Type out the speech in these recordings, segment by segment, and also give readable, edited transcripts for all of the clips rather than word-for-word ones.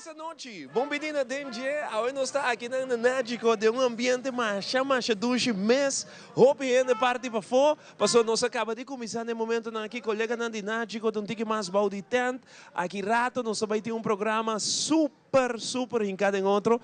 Felis anochi! Bon bini na Den Dje. Awe nos ta aki nan na Nagico den un ambiente masha masha dushi mes. Hopi hende parti pafó, pasobra nos a kaba di kuminsá na e momentonan aki. Koleganan di Nagico ta un tiki mas bou di tent. Aki rato nos ta bai tin un programa super super hinká den otro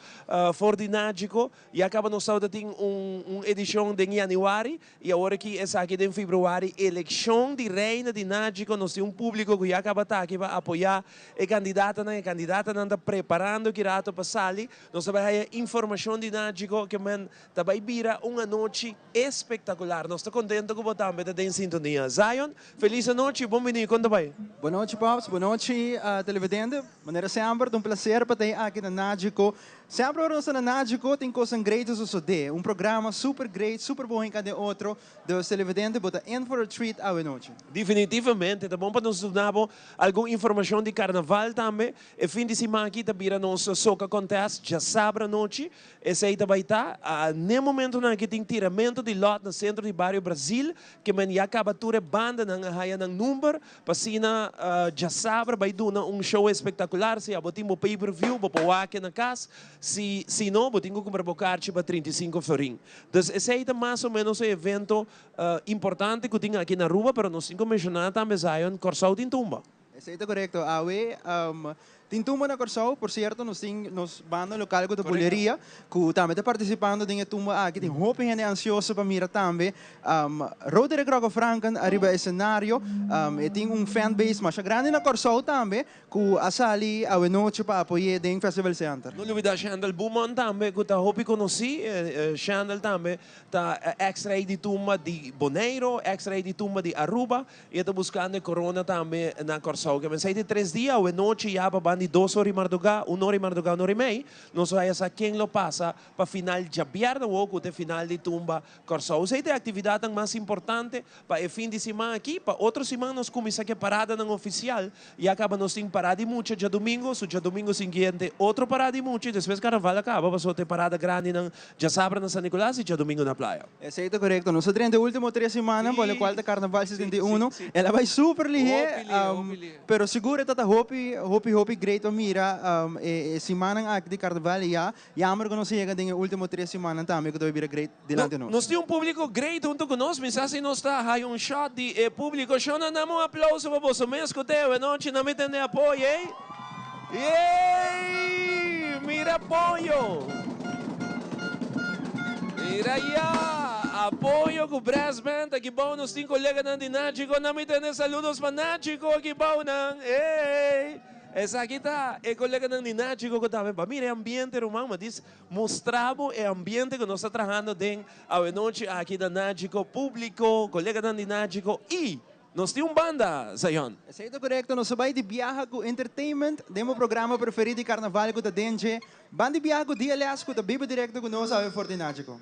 for di Nagico. Ya kaba nos tabata tin un un edishon den yanüari i awor aki esaki den februari. Elekshon di Reina di Nagico. Nos tin un públiko ku ya kaba ta aki pa apoyá e kandidatanan. E kandidatanan ta preparando ki rato pa sali. Nos ta bai haya informashon di Nagico ke men ta bai bira un anochi espektakular. Nos ta kontento ku bo tambe ta den sintonia. Zion, felis anochi, bon bini. Kon ta bai? Bon nochi Pops, bon nochi televidente. Manera semper ta un plaser pa ta aki na Nagico. Semper ora nos ta na Nagico tin cosnan great ta sosode. Un programa super great, super bon hinca den otro. Dus televidente bo ta in for a treat awe nochi. Definitivamente, ta bon pa nos duna bo algun informacion di carnaval tambe. E fin di siman aki ta bira nos Soca Contest djasabra nochi. Esei ta bai ta. N'e momentonan aki tin tiramento di lot na centro di bario Brazil, ke men ya caba tur e bandanan a haya nan number pa asina djasabra bai duna un show espectacular. Si abo tin bo pay per view bo por wak na cas, si si no bo tin cu cumpra bo carchi pa 35 florin. Dus esei ta mas o menos e evento importante cu tin aki na Aruba, pero nos tin cu menciona tambe Zion, Corsou tin tumba. Esei ta korekto. Awe tin tumba na Kòrsou. Por sierto nos tin nos banda lokal ku ta Buleria ku tambe ta partisipando den e tumba aki. Tin hopi hende ansioso pa mira tambe Roderick Rocco Franken ariba esenario. E tin un fan base masha grandi na Kòrsou tambe ku a sali awe nochi pa apoy'é den Festival Center. No lubida Shandel Boeman tambe ku ta hopi konosí. Shandel tambe ta ex rei di tumba di Boneiro, ex rei di tumba di Aruba. I e ta buskando e korona tambe na Kòrsou. Ke mensai di tres dia, awe nochi ya pa banda di dos ora i mardugá, un ora i mardugá, un ora i mei, nos lo haya sa ken lo pasa pa final djabièrnè awor ku ta e final di Tumba Kòrsou. Esei ta e aktividatnan mas importante pa e fin di siman aki. Pa otro siman nos kuminsá ku e paradanan ofisial. Ya kaba nos tin parada di mucha djadumingu, su djadumingu siguiente otro parada di mucha i despues karnaval a kaba pasobra ta e parada grandinan djasabra na San Nicolas i djadumingu na Playa. Esei ta korekto. Nos a drenta e ultimo tres simannan, pa lokual ta Karnaval 71. El a bai super lihé, pero sigur e ta ta hopi, hopi, hopi great pa mira e simannan aki di Karnaval i ya jammer ku nos a yega den e ultimo tres simannan tambe ku ta bai bira great dilanti nos. Nos tin un públiko great huntu ku nos. Mi sa si nos ta haya un shot di e públiko. Shona, dame un aplauso pa boso mes ku te awenochi. Nan mi tende apoyo, ey. Yey! Mira apoyo! Mira ya! Apoyo ku brass band aki bou nos tin koleganan di Nachico. Nan mi tende saludos pa Nachico aki bou nan. Ey! Esaki ta e koleganan di Nachico ku tambe pa mira e ambiente ruman. Mi a dis mustra bo e ambiente ku nos ta trahando den awenochi aki na Nachico. Publico, koleganan di Nachico y Nos tin un banda, Zion. Esei ta korekto, nos a bai di biaha ku entertainment den bo programa preferí di karnaval ku ta den dje. Ban di biaha ku DLS ku ta biba direkto ku nos awe for di Nachico.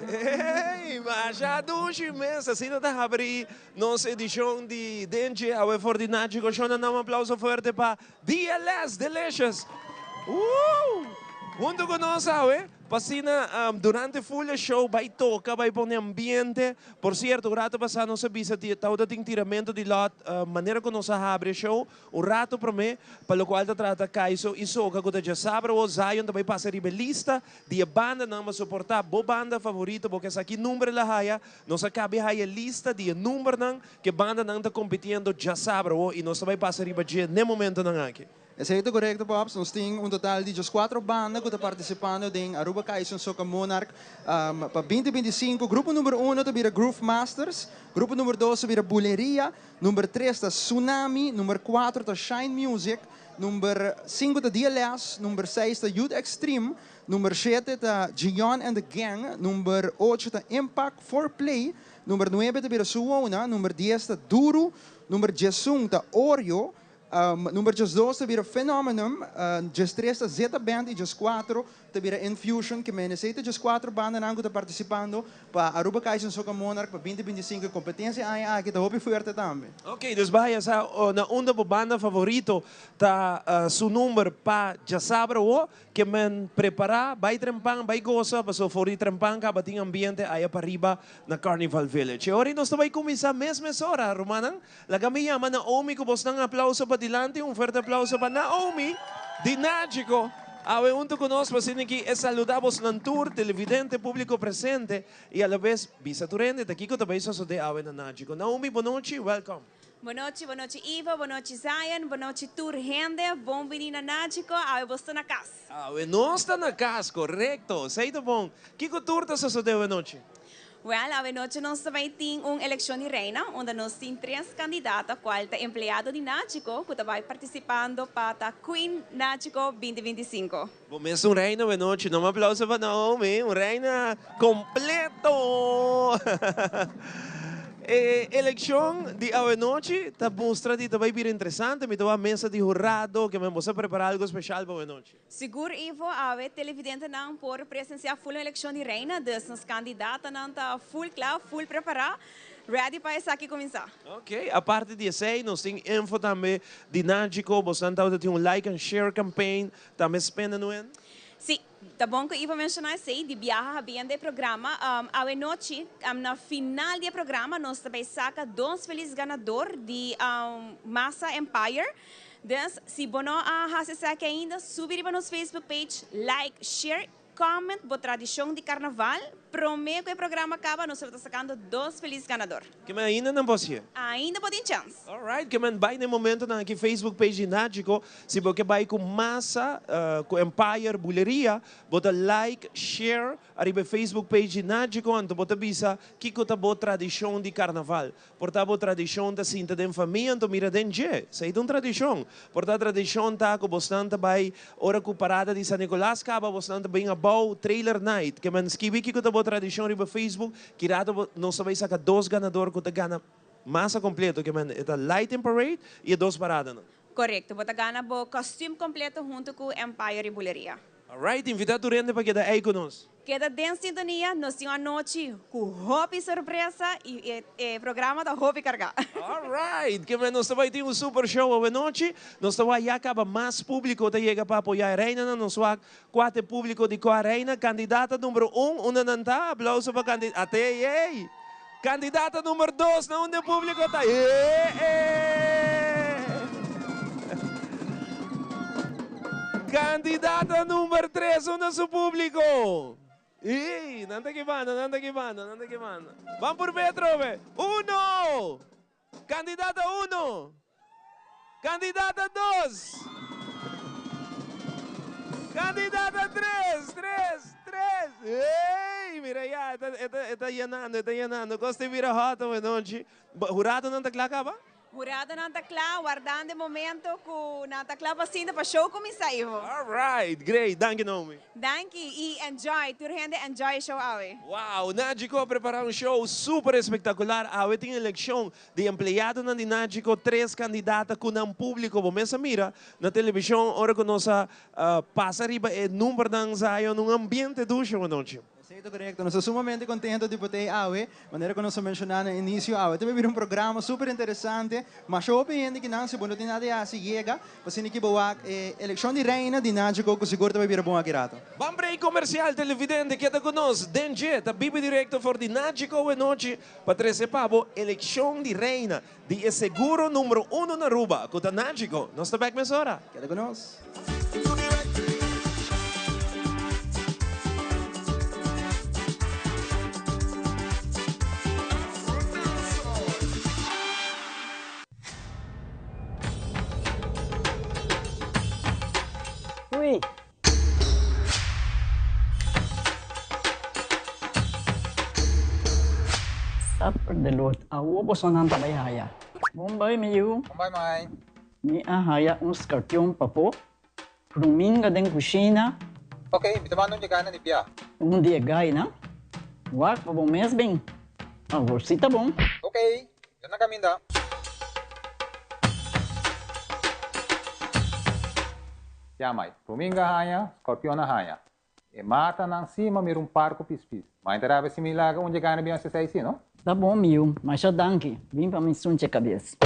Hey, masha dushi mes. Asina ta habri nos edicion di Denche awe for di Nachi Goshona. Un aplauso fuerte pa DLS Delicious. Woo! Hunto cu nos awe, p'asina durante full show bay toca, bay pone ambiente. Por cierto, un rato pasa nos a bisa tawata tin tiramento di lot manera cu nos a habri e show. Un rato prome, pa locual ta trata Kaiso y Soca cu ta djasabra o Zion ta bay pasa riba e lista di e bandanan pa soporta bo banda favorito. Bo ke sa ki number el a haya? Nos a cabe haya e lista di e numbernan cu e bandanan ta compitiendo djasabra o y nos ta bay pasa riba dje n'e momentonan aki. Esey ta corecto, Pops. Nos tin un total di 14 banda cu ta participando den Aruba Kaiso Soca Monarch pa 2025. Grupo number 1 ta bira Groove Masters. Grupo number 2 ta bira Buleria. Number 3 ta Tsunami. Number 4 ta Shine Music. Number 5 ta DLS. Number 6 ta Youth Extreme. Number 7 ta Gion and the Gang. Number 8 ta Impact for Play. Number 9 ta bira Suona. Number 10 ta Duro. Number 11 ta Oreo. Number 12 ta bira Phenomenon. 13 ta Zeta Band y 14 ta bira Infusion. Ke men esey ta 14 bandanan cu ta participando pa Aruba Kaiso Soca Monarch pa 2025. E competencia aña aki ta hopi fuerte tambe. Ok, dus baya sa na unda bo banda favorito ta su number pa djasabra wo ke men prepara bay trempan bay gosa paso for di trempan caba tin ambiente aya pariba na Carnival Village. E ora nos ta bay cuminsa mes mes ora rumannan. Laga mi yama Naomi ku bosnan aplauso padilanti, un fuerte aplauso pa Naomi di Nagico. Awe hunto ku nos pa asina ki e saluda bosnan tur, televidente, publico presente y alabes bisa tur hende ta kiko ta bay sosode awe na Nagico. Naomi, bonochi, welcome. Bonochi, bonochi Ivo, bonochi Zion, bonochi tur hende, bon bini na Nagico, awe bos ta na cas. Awe nos ta na cas, corecto, esey ta bon. Kiko tur ta sosode awe nochi? Wel, awe nochi nos ta bay tin un eleccion di reina, unda nos tin tres candidata cual ta empleado di Nagico cu ta bay participando pa ta Queen Nagico 2025. Bo mes un reina awe nochi, no un aplauso pa Naomi, un reina completo! E eleccion di awe nochi ta mustra di ta bay bira interesante, mi ta wak mesa di hurado, ke men bo sa prepara algo special pa awe nochi. Sigur Ivo, awe televidentenan por presencia full un eleccion di reina, dus nos candidatanan ta full cla, full prepara, ready pa esaki cuminsa. Ok, aparte di esey nos tin info tambe di Nagico, bosnan tabata tin un like and share campaign, tambe spende nuen? Si, ta bon cu Ivo menciona esey, di biaha habiendo e programa, awe nochi na final di e programa nos ta bay saca dos feliz ganador di Masa Empire. Dus, si bo no a haci esaki ainda, subi riba nos Facebook page, like, share. comment bo tradicion di carnaval. Prome cu e programa caba nos lo ta sacando dos feliz ganador. Ke men ainda nan por hacié? Ainda bo tin chance. Alright, ke men bai na e momentonan aki Facebook page di Nagico. Si bo ke bai cu masa, cu Empire Buleria, bo ta like, share ariba e Facebook page di Nagico anto bo ta bisa kico ta bo tradicion di carnaval. Por ta bo tradicion ta sinta den famia anto mira den dje. Esei ta un tradicion. Por ta tradicion ta cu bosnan ta bai ora cu parada di San Nicolas caba bosnan ta bin abou trailer night. Ke men skibi kico ta bo tradicion riba Facebook ki rato bo nos ta bai saca dos ganador cu ta gana masa completo ke men e ta lighting parade y e dos paradanan. Correcto, bo ta gana bo costume completo hunto cu Empire y Buleria. Alright, invita tur hende pa keda ey cu nos. Keda den sintonia, nos tin un anochi cu hopi sorpresa y e programa ta hopi carga. Alright, ke men nos ta bay tin un super show awe nochi. Nos ta wak ya caba mas publico ta yega pa apoya e reinanan. Nos wak cua ta e publico di cua reina. Candidata numero un, unda nan ta? Aplauso pa candi, ate ey! Candidata numero dos, na unda e publico ta? E-e! Candidata number tres, unda su publico? Ey, nan ta ki banda, nan ta ki banda, nan ta ki banda. Ban por be atrobe. Uno! Candidata uno! Candidata dos! Candidata tres! Tres! Tres! Ey! Mira ya, e ta, e ta, e ta yenando, e ta yenando. Cos ta bira hot awe nochi. Huradonan ta cla caba? Huradonan ta kla, wardando e momento ku nan ta kla pa sinta pa show kuminsá, Ivo. Alright, great. Danki, Naomi. Danki i enjoy. Tur hende enjoy e show awe. Wow, Nagico a prepara un show super espectacular. Awe tin eleccion di empleadonan di Nagico, tres candidata cu nan publico. Bo mes a mira na television ora cu nos a pasa riba e numbernan Zion, un ambiente dushi anochi. Esei ta korekto. Nos ta sumamente kontento di por ta ei awe. Manera ku nos a menshoná na inisio, awe ta bira un programa super interesante. Masha hopi hende ki nan si bo no tin nada di hasi yega pa asina ki bo wak e elekshon di reina di Nagico ku sigur ta bai bira bon aki rato. Ban break komersial, televidente keda ku nos den dje ta bibi direkto for di Nagico awe nochi pa trese pa bo elekshon di reina di e seguro numero uno na Aruba ku ta Nagico. Nos ta bek mesora. Keda ku nos. Ui. Supper de lot. Awo bosonan ta bai haya. Bon bai mi yu. Bon bai mai. Mi a haya un skarpion pafó, ruminga den kushina. Ok, mi ta manda un dje na di bia. Un di e gainan? Wak pa bo mes bin. Awor si ta bon. Ok, mi ta na kaminda. Ya mai, ruminga haña, skorpion a haña. E matanan si ma mira un par ku pispis. Ma e ta rabia si mi laga un dje gana bin hasi esei si, no? Ta bon mi yu, masha danki. Bin pa mi sunche kabes.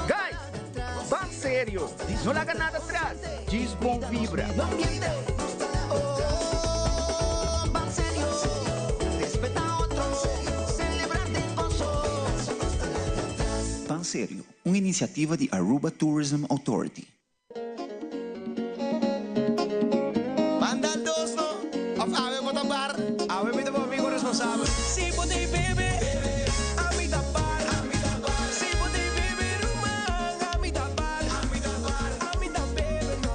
Guys, ban serio, no laga nada atras, djis bon vibra. Ban Serio, un iniciativa di Aruba Tourism Authority. Manda dos no, of awe bo ta bar. Awe mi ta bo amigo responsabel. Si bo t'ey bebe, ami ta bar. Si bo t'ey bebe ruman, ami ta bar. Ami ta bebe no.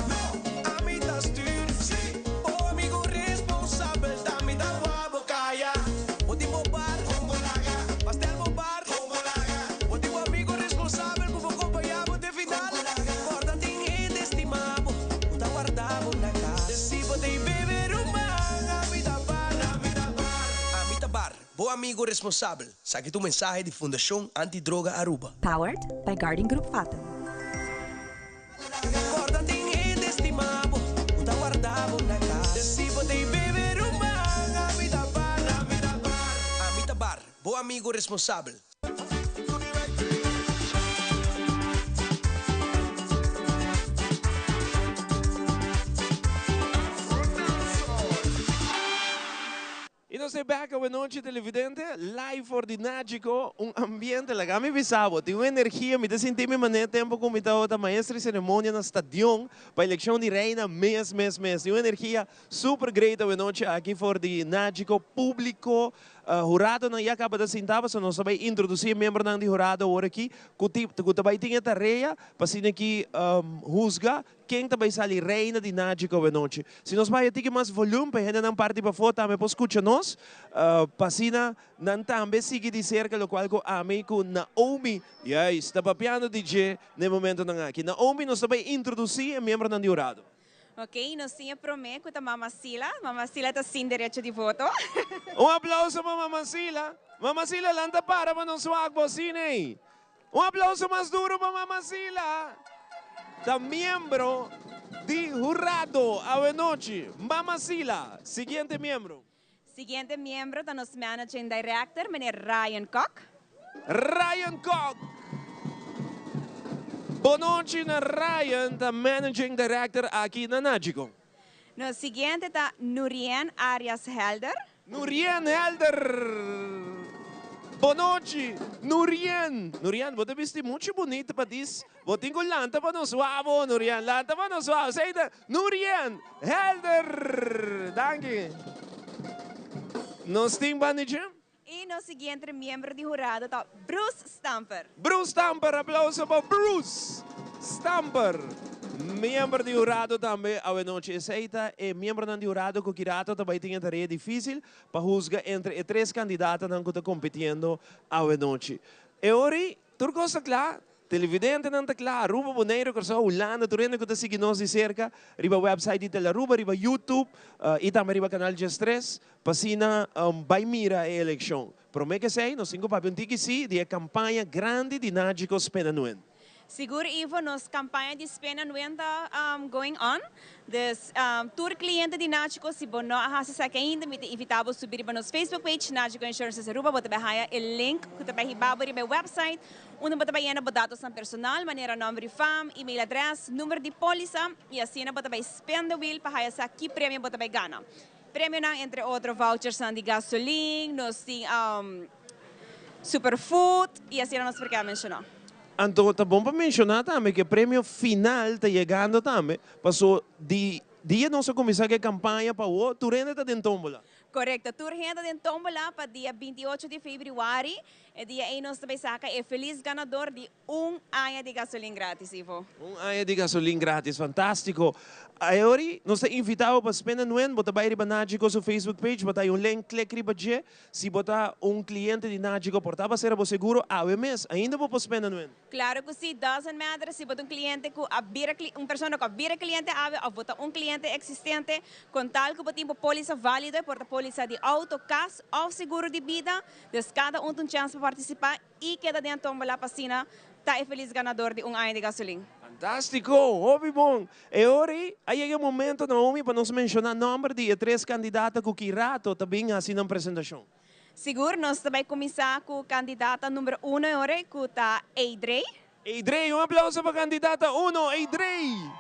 amigo responsabel. Esaki ta un mensahe di Fundacion Anti Droga Aruba. Powered by Guardian Group Fatum. Corda tin hende stima bo cu ta warda bo na cas. Si bo ta bebe ruman, ami ta bar, ami ta bar. Ami ta bar, bo amigo responsabel. Y nos ta bek awe nochi televidente, live for di Nagico, un ambiente, laga mi bisa bo, tin un energia, mi ta sinti mi manera tempo cu mi tabata maestro di ceremonia na stadion pa eleccion di reina mes mes mes, tin un energia super great awe nochi aki for di Nagico, publico, Huradonan ya kaba ta sinta pasobra nos ta bai introdusí e miembronan di hurado awor aki ku ku ta bai tin e tarea pa asina ki husga ken ta bai sali reina di Nagico awenochi. Si nos bai a tiki mas volume pa e hendenan parti pafó tambe por skucha nos pa asina nan tambe sigui di serka lokual ku ami ku Naomi juist ta papiando di dje na e momentonan aki. Naomi nos ta bai introdusí e miembronan di hurado. Ok, nos tin e prome cu ta Mama Sila. Mama Sila ta sin derecho di voto. Un aplauso pa Mama Sila. Mama Sila lanta para pa nos wak bo asina ey. Un aplauso mas duro pa Mama Sila. Ta miembro di hurado awenochi. Mama Sila, siguiente miembro. Siguiente miembro ta nos Managing Director, meneer Ryan Kok. Ryan Kok. Bonochi na Ryan ta Managing Director aki na Nagico. Nos siguiente ta Nurien Arias Helder. Nurien Helder. Bonochi, Nurien. Nurien, bo ta bisti mucho bunita pa dis. Bo tin ku lanta pa nos wou, Nurien. Lanta pa nos wou. Esei ta Nurien Helder. Danki. Nos tin banda dje. Y nos siguiente miembro di hurado ta Bruce Stamper. Bruce Stamper, aplauso pa Bruce Stamper. Miembro di hurado tambe awenochi. Esei ta e miembronan di hurado ku kirato ta bai tin e tarea dificil pa husga entre e tres kandidatonan ku ta kompitiendo awenochi. E ora tur kos ta kla, Televidentenan ta kla, Aruba, Boneiru, Kòrsou, Hulanda, tur hende ku ta sigui nos di serka riba website di Telearuba, riba YouTube i tambe riba Kanal 13 pa asina bai mira e elekshon. Promé ku esei nos tin ku papia un tiki sí di e kampaña grandi di Nagico Spena Nuen. Sigur Ivo, nos kampaña di Spena Nuen ta going on. Dus tur cliente di Nagico si bo no a haci esaki ainda mi ta invita bo subi riba nos Facebook page Nagico Insurances Aruba bo ta bay haya e link cu ta bay hiba bo riba e website unda bo ta bay yena bo datosnan personal manera nomber di fam, email adres, number di polisa y asina bo ta bay spin the wheel pa haya sa ki premio bo ta bay gana. Premionan entre otro vouchersnan di gasolin, nos tin superfood y asina nos por keda menciona. Anto ta bon pa menciona tambe cu e premio final ta yegando tambe, paso di dia nos a cuminsa cu e campaña pa awo tur hende ta den tombola. Corecto, tur hende ta den tombola pa dia 28 di februari, e dia ey nos ta bay saca e feliz ganador di Un aña di gasolin gratis, Ivo. Un aña di gasolin gratis, fantastico. Ayori, nos ta invita bo pa spende nuen, bo ta bay riba Nagico su Facebook page, bo ta hay un link, click riba dje. Si bo ta un cliente di Nagico por ta basera bo seguro awe mes, ainda bo por spende nuen. Claro cu si, doesn't matter si bo ta un cliente cu a bira un persona cu a bira cliente awe of bo ta un cliente existente, con tal cu bo tin bo polisa valido, e por ta polisa di auto, cas of seguro di bida, dus cada un ta un chance pa participa. Y keda den tombola pa asina ta e feliz ganador di un aña di gasolin. Fantástiko! Hopi bon! E ora ei a yega e momento, Naomi, pa nos menshoná nòmber di e tres kandidata ku ki rato ta bin hasi nan presentashon. Sigur, nos ta bai kuminsá ku kandidata number uno e ora ei, ku ta Eidrey. Eidrey, un aplauso pa kandidata uno, Eidrey!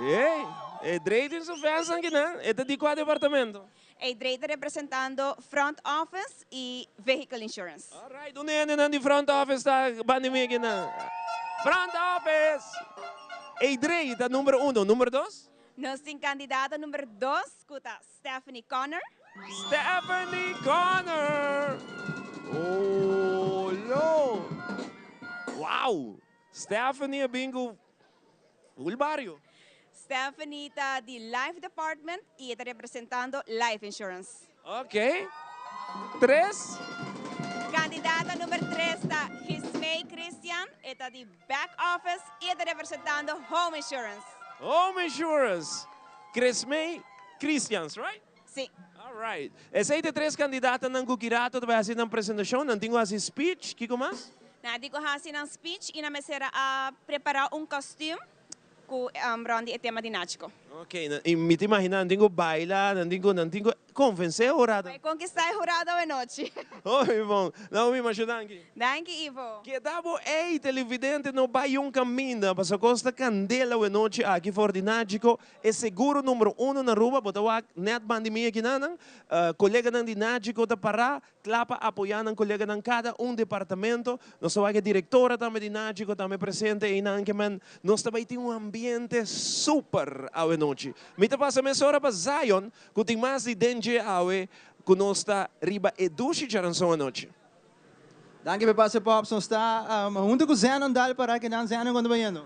Ey, Eidrey tin su fans akinan. E ta di kua departamento? Eidrey ta representando Front Office y Vehicle Insurance. Alright, unda e hendenan di Front Office ta banda mi akinan? Front Office! Eidrey ta number uno. Number dos? Nos tin kandidata number dos ku ta Stephanie Connor. Stephanie Connor! Oh lo! Wow! Stephanie a bin ku Full bario. Stephanie ta di Life Department y e ta representando Life Insurance. Ok. Tres. Candidata number tres ta Gismey Christian, e ta di Back Office y e ta representando Home Insurance. Home Insurance. Crismey Christians, right? Si. Alright. Esei ta e tres kandidatonan ku ki rato ta bai hasi nan presentashon. Nan tin ku hasi speech. Kiko mas? Nan tin ku hasi nan speech i nan mester a prepará un kòstüm ku rònt di e tema di Nagico. Ok, i mi ta imaginá nan tin ku baila, nan tin ku konvensé e hurado. Bai konkistá e hurado awenochi. Hopi bon. Naomi, masha danki. Danki, Ivo. Keda bo ei, televidente, no bai un kaminda, pasobra kos ta kandela awenochi aki for di Nagico. E seguro numero uno na Aruba, bo ta wak net bandi mi aki nanan, coleganan di Nagico ta para, cla pa apoya nan coleganan cada un departamento. Nos ta wak e directora tambe di Nagico tambe presente eynan ke men nos ta bay tin un ambiente super awe nochi. Mi ta pasa mesora pa Zion cu tin mas di den dje awe cu nos ta riba e dushi djaranson anochi. Danki pa pase Pops, nos ta hunto cu Zenon dal para kinan. Zenon, con ta bayendo?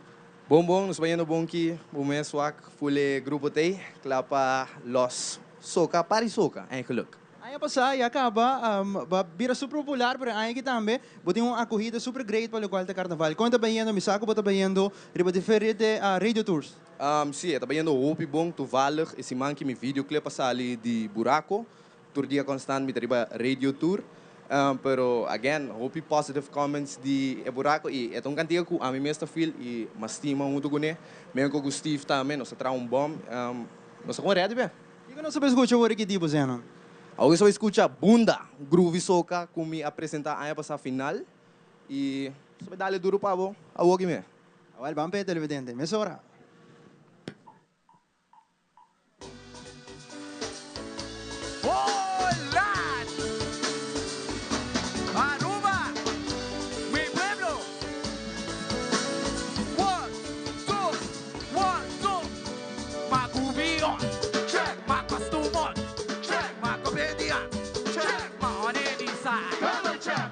Bon bon, nos bayendo bon ki bo mes wak full e grupo tey kla pa los soca pari soca eigenlijk. Aña pasa ya caba ba bira super popular, pero e aña aki tambe bo tin un acogida super great pa locual ta carnaval. Con ta bayendo? Mi sa cu bo ta bayendo riba diferente radio tours. Si, e ta bayendo hopi bon, toevallig e siman ki mi videoclip a sali di Buraco. Tur dia constant mi ta riba radio tour, pero again hopi positive comments di e buraco y e ta un cantica cu ami mes ta feel y mas stima hunto cune, menco cu Steve tambe, nos ta traha un bom, nos ta con ready be. Kico nos ta bay scucha awor aki tipo Zenon? Awor nos ta bay scucha Bunda, Groovy Soca cu mi a presenta aña pasa final y nos ta bay dale duro pa bo awor aki me. Awel ban pe televidente, mesora. Hola! Aruba! Mi pueblo! One, two, one, two. Ma cubio, check. Ma costumon, check. Ma comedia, check. Ma honey inside, double check.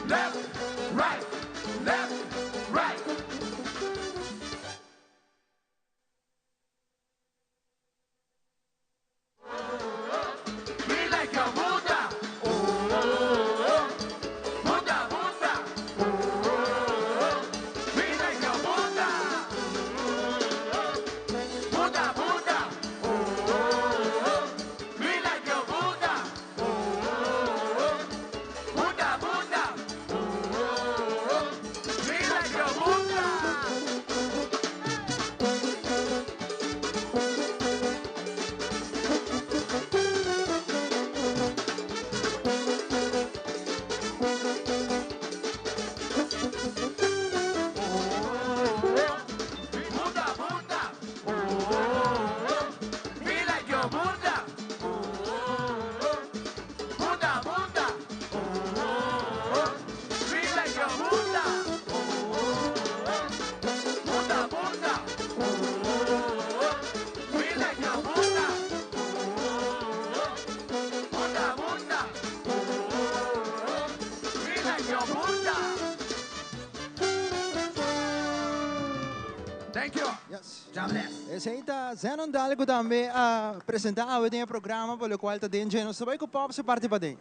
Left, right, left, right. Me like your bunda. Oh, oh, oh. Bunda, bunda. Oh, oh, oh. Me like your bunda. Bunda, bunda. Oh, oh, oh. Me like your bunda. Oh, oh, oh. Bunda, bunda. Oh, oh, oh. Me like your bunda. Bunda, bunda. Oh, oh, oh. Me like your bunda. Oh, oh, oh. Bunda, bunda. Oh, oh, oh. Me like your bunda. Oh, oh, oh. Bunda, bunda. Oh, oh, oh. Me like your bunda. Oh, oh, oh. Bunda, bunda. Oh, oh, oh. Me like your bunda. Thank you. Yes. God bless. Esey ta Zenon Daal cu tambe a presenta awe den e programa pa locual ta den dje. Nos ta bay cu Pops e parti paden.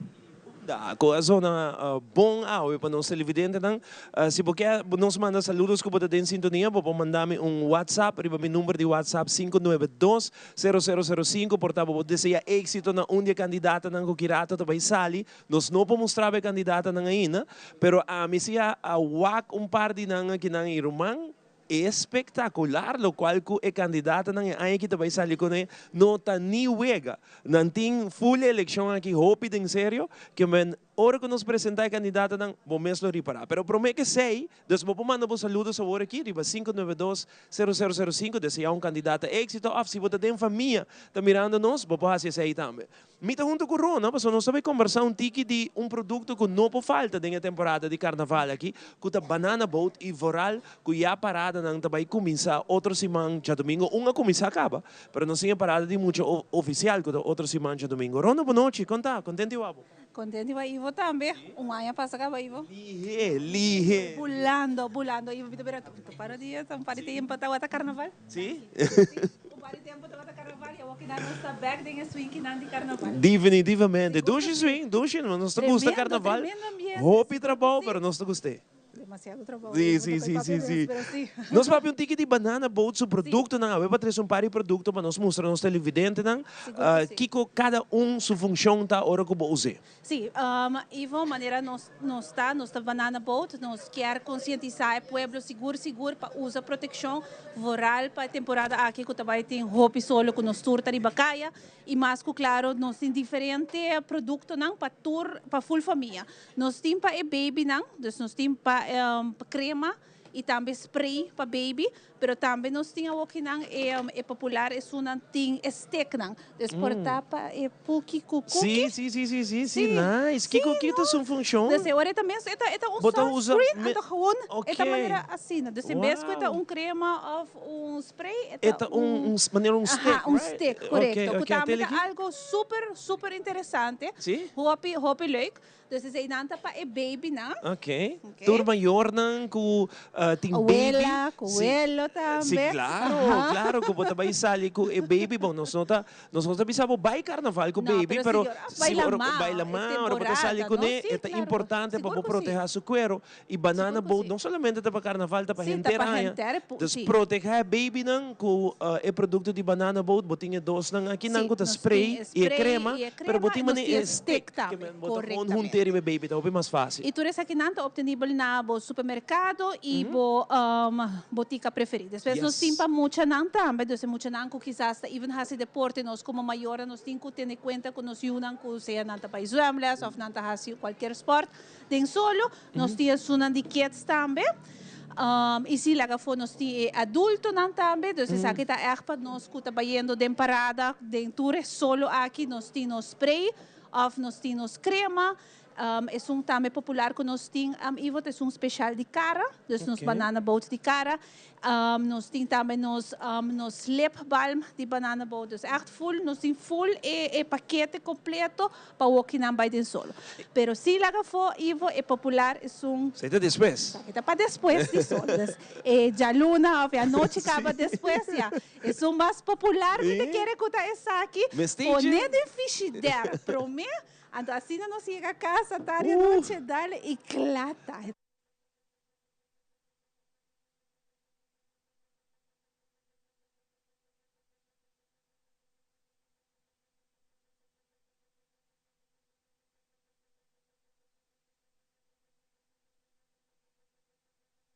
Da, cu a zona bon awe pa nos televidentenan. Si bo ke nos manda saludos cu bo ta den sintonia, bo por manda mi un WhatsApp riba mi number di WhatsApp 592 0005. Por ta bo por desea exito na un di e candidatanan cu ki rato ta bay sali. Nos no por mustra bo e candidatanan ainda, pero ami si a wak un par di nan akinan y ruman. Espectacular locual cu e candidatanan e aña aki ta bay sali cune no ta ni wega. Nan tin full e eleccion aki hopi den serio ke men ora cu nos presenta e candidatanan bo mes lo ripara. Pero prome ke esey dus bo por manda bo saludos awor aki riba 592 0005 desea un candidata exito of si bo ta den famia ta mirando nos bo por haci esey tambe. Mi ta hunto cu Rona pasobra nos ta bay combersa un tiki di un producto cu no por falta den e temporada di carnaval aki, cu ta Banana Boat y vooral cu ya paradanan ta bay cuminsa otro siman djadomingo. Un a cuminsa caba, pero nos tin e parada di mucha oficial cu ta otro siman djadomingo. Rona, bonochi, con ta? Contento y wabo? Contento y Ivo tambe. Un aña pasa caba, Ivo. Lihe, lihe. Bulando, bulando. Ivo, mi ta mira, ta para dia, ta un par di tempo tawata carnaval. Si. Un par di tempo tabata carnaval y awor kinan nos ta bek den e swing kinan di carnaval. Definitivamente. Dushi swing, dushi. Nos ta gusta carnaval. Tremendo ambiente. Hopi trabou, pero nos ta gust'é. Demasiado trabou. Si, si, si, si, si. Pero si. Nos papia un tiki di Banana Boat su productonan. Awe pa trece un par di producto pa nos mustra nos televidentenan kico cada un su funcion ta ora cu bo us'é. Sí, Ivo, manera nos nos ta, nos ta Banana Boat, nos kier concientisa e pueblo sigur sigur pa usa proteccion vooral pa e temporada aki cu ta bay tin hopi solo cu nos tur ta riba caya y mas cu claro nos tin diferente productonan pa tur, pa full famia. Nos tin pa e babynan, dus nos tin pa crema y tambe spray pa baby, pero tambe nos tin awokinan e e popular esunnan tin e sticknan, dus por ta pa e puki cu cookie. Sí, sí, sí, sí, sí, sí, nice. Kico kico ta su funcion? Dus e ora e ta mes, e ta e ta un sunscreen, anto gewoon e ta manera asina, dus en bes cu e ta un crema of un spray, e ta un, un manera un stick, right? Un stick, corecto, cu tambe ta algo super, super interesante, hopi, hopi leuk. Dus eseinan ta pa e babynan. Ok. Tur mayornan ku tin baby. Awela, ku welo tambe. Si, claro, claro ku bo ta bai sali ku e baby. Bon, nos no ta, nos no ta bisa bo bai karnaval ku baby, pero si ora ku bai lamá, ora bo ta sali kuné, e ta importante pa bo protehá su kuero. Y banana boat no solamente ta pa carnaval, ta pa henter aña. Dus proteha e babynan cu e producto di banana boat. Bo tin e dosnan akinan cu ta spray y e crema, pero bo tin mane e stick que men bo ta gewoon hunte riba e baby, ta hopi mas facil. Y tur esakinan ta obtenibel na bo supermercado y bo botica preferi. Despues nos tin pa muchanan tambe, dus e muchanan cu kisas ta even haci deporte, nos como mayornan nos tin cu tene cuenta cu nos yunan cu sea nan ta bay zwemles of nan ta haci cualkier sport. Den solo, nos tin esunnan di kids tambe. Y si laga afó nos tin e adultonan tambe. Dus esaki ta ègt pa nos ku ta bayendo den parada, den tur e solo aki nos tin nos spray òf nos tin nos krema. Esun tambe popular ku nos tin, Ivo, ta esun speshal di kara, dus nos banana boat di kara. Nos tin tambe nos nos lip balm di banana boat. Dus ègt full, nos tin full e e pakete kompleto pa woki nan bai den solo. Pero si laga afó, Ivo, e popular esun. Esei ta despues. Esaki ta pa despues di solo. Dus e djaluna òf e anochi kaba despues, ya. Esun mas popular mi ta kere ku ta esaki. Pone den fishidèr promé, anto asina nos yega kas atardi anochi, dale i kla ta.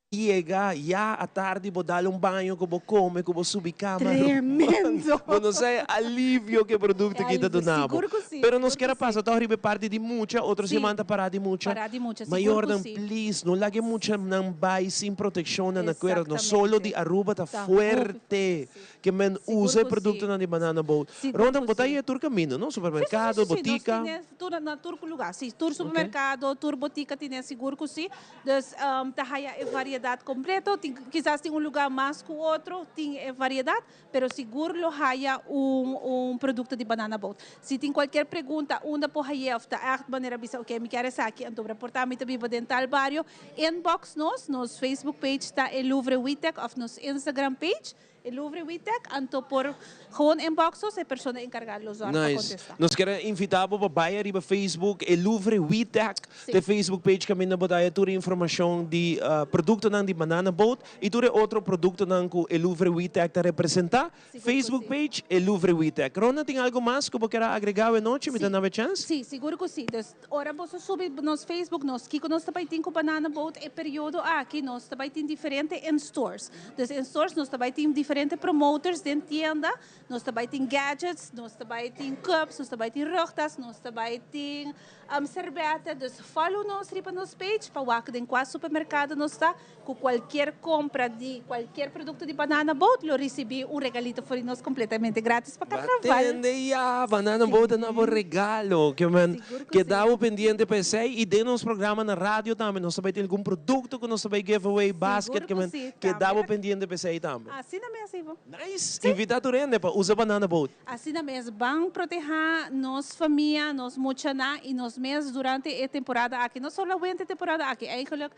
Yega ya atardi bo dal un baño ku bo kome ku bo subi kama. Tremendo! Bo no sa e alivio ku e produkto aki ta duna bo. Sigur ku si. Pero nos kier a pasa tòg riba e parti di mucha, otro siman ta pará di mucha. Pará di mucha, sigur ku si. Mayornan please no laga e muchanan bai sin protekshon nan na kuera. No solo di Aruba ta fuerte. Ke men usa e produktonan di Banana Boat. Ronda bo ta haña tur kaminda, no? Supermerkado, botika. Si, si, si. Nos tine na tur lugá. Si, tur supermerkado, tur botika tine sigur ku si. Dus ta haña e variedat kompleto. Tin kisas tin un lugá mas ku otro tin e variedat, pero sigur lo haña un un produkto di Banana Boat. Si tin kualkier pregunta unda por hañ'é òf ta ègt manera bisa oke mi kier esaki anto reportá mi ta biba den tal bario, inbox nos. Nos Facebook page ta E Louvre Witek òf nos Instagram page. E Louvre Witek, anto por gewoon inbox nos, e persona encarga lo zorg pa Nice. contesta. Nos kier a invita bo pa bay ariba Facebook, E Louvre Witek, Sí. t'e Facebook page caminda bo ta haya tur e informacion di productonan di Banana Boat y tur e otro productonan cu E Louvre Witek ta representa. Sigur cu Facebook sí. page, E Louvre Witek. Rona, tin algo mas cu bo kier a agrega awe nochi? Mi ta Sí. na bo e chance. Sí, sigur cu sí. Dus Ora boso subi nos Facebook, nos kiko nos ta bai tin ku Banana Boat e periodo aki, nos ta bai tin diferente in stores. Dus in stores nos ta bai tin diferente promoters den tienda, nos ta bai tin gadgets, nos ta bai tin cups, nos ta bai tin rugtas, nos ta bai tin serbete. Dus follow nos riba nos page pa wak den kua supermerkado nos ta. Ku kualkier kompra di kualkier produkto di Banana Boat lo risibí un regalito for di nos kompletamente gratis pa karnaval. Batende ya! Banana Boat ta na bo regalo. Ke men keda bo pendiente pa esei i den nos programa na radio tambe nos ta bai tin algun produkto ku nos ta bai give away, basket, ke men keda bo pendiente pa esei tambe. Asina mes, Ivo. Nice! Invita tur hende pa usa Banana Boat. Asina mes, ban protehá nos famia, nos muchanan i nos mes durante e temporada aki. No solamente e temporada aki, eigenlijk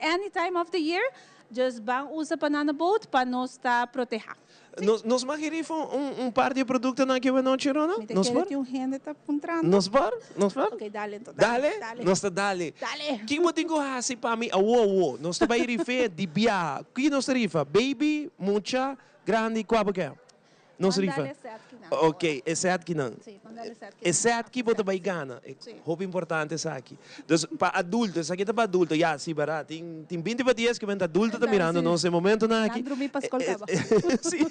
Any time of the year, just ban usa Banana Boat pa nos ta proteha. Nos nos mag rifa un un par di e productonan aki awenochi, Rona? Mi ta Nos kere por? tin un hende ta puntrando. Nos por? Nos por? Ok, dale enton. Dale? Dale. Nos ta dale. Dale. Kin bo tin ku hasi pa mi awo awo? Nos ta bai rif'é di biaha. Ki nos ta rifa? Baby, mucha, grandi, kua bo ke? Nos rifa. Mandale set kinan. Ok, e set kinan. Sí, mandale set kinan. E set ki bo ta bai gana. Sí. Hopi importante esaki. Dus pa adulto, esaki ta pa adulto. Ya, sí, berdad. Tin, tin binti pa dies ku benta adulto ta mirando nos e momentonan aki. Nan drumi pa skol kaba. Sí.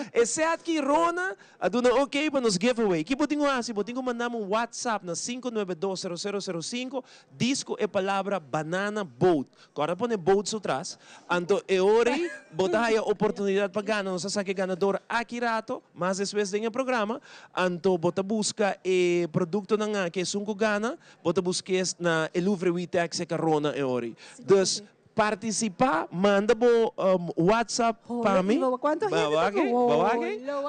E set ki Rona a duna ok pa nos giveaway. Ki bo tin ku hasi? Bo tin ku manda mi un WhatsApp na 5920005, dis ku e palabra banana boat. Kòrda pone boat su tras. Anto e ora ei bo ta haya oportunidat pa gana. Nos a saka e ganador aki rato, mas despues den e programa. Anto bo ta buska e produktonan aki, esun ku gana, bo ta busk'es na e Louvre Witex e karona e ora ei. Dus partisipá, manda bo WhatsApp pa mi.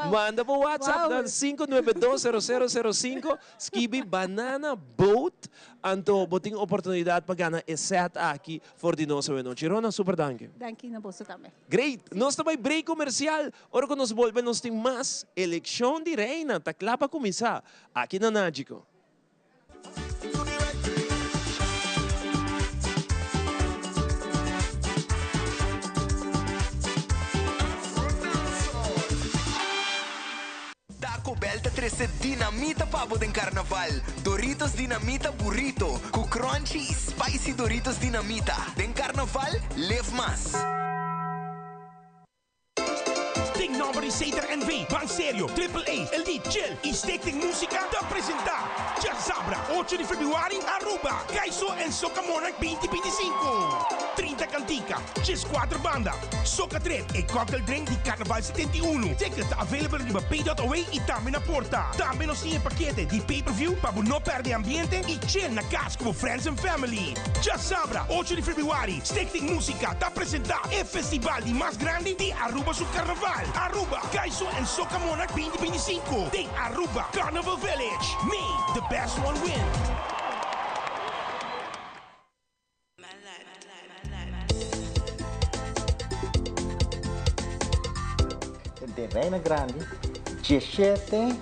Manda bo WhatsApp na 5920005. Skibi Banana Boat, anto bo tin oportunidad pa gana e set aki for di nos awenochi. Rona, super danki. Danki na boso tambe. Great! Nos ta bai break comercial. Ora cu nos bolbe nos tin mas Eleccion di Reina ta cla pa cuminsa aki na Nagico. Taco Bell ta trece dinamita pa bo den Carnaval. Doritos Dinamita Burrito cu crunchy y spicy Doritos Dinamita. Den Carnaval, live mas! Tin nomber di Sater NV, Ban Serio, Triple A, El Di, Chill y Stichting Musica ta presenta Djasabra ocho di februari Aruba, Kaiso en Soca Monarch binti 25. 30 cantica. kantika, 14 banda. Soca Trip, e cocktail drink di Carnaval 71. Ticket ta available riba pay.away y tambe na porta. Tambe nos tin e pakete di pay-per-view pa bo no perde ambiente y chill na cas cu bo friends and family. Djasabra, ocho di februari, Stichting Musica ta presenta e festival di mas grandi di Aruba su Carnaval, Aruba Kaiso and Soca Monarch 2025 den Aruba Carnival Village. May the best one win! Den Reina Grandi, 17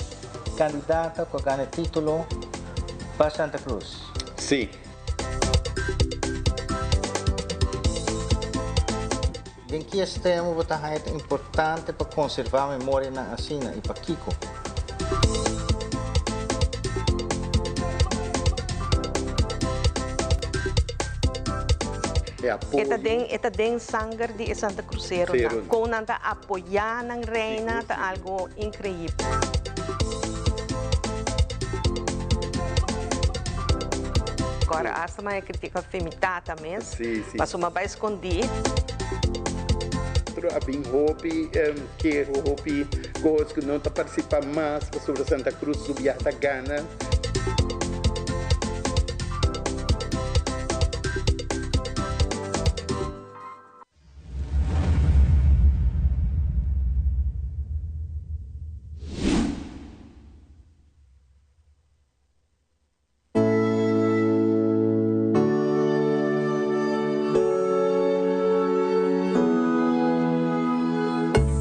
kandidata ku a gana e título pa Santa Cruz. Sí. Den ki estremo bo ta haña ta importante pa konservá memorianan asina i pakiko? E apoyo. E ta den e ta den sanger di e Santa Cruceronan. Kon nan ta apoyá nan reina ta algo inkreibel. Kòrda asta m'a e kritika fe mi tata mes. Pasobra m'a bai skondí. Otro a bin hopi keho, hopi kos ku no ta partisipá mas pasobra Santa Cruz su biaha ta gana.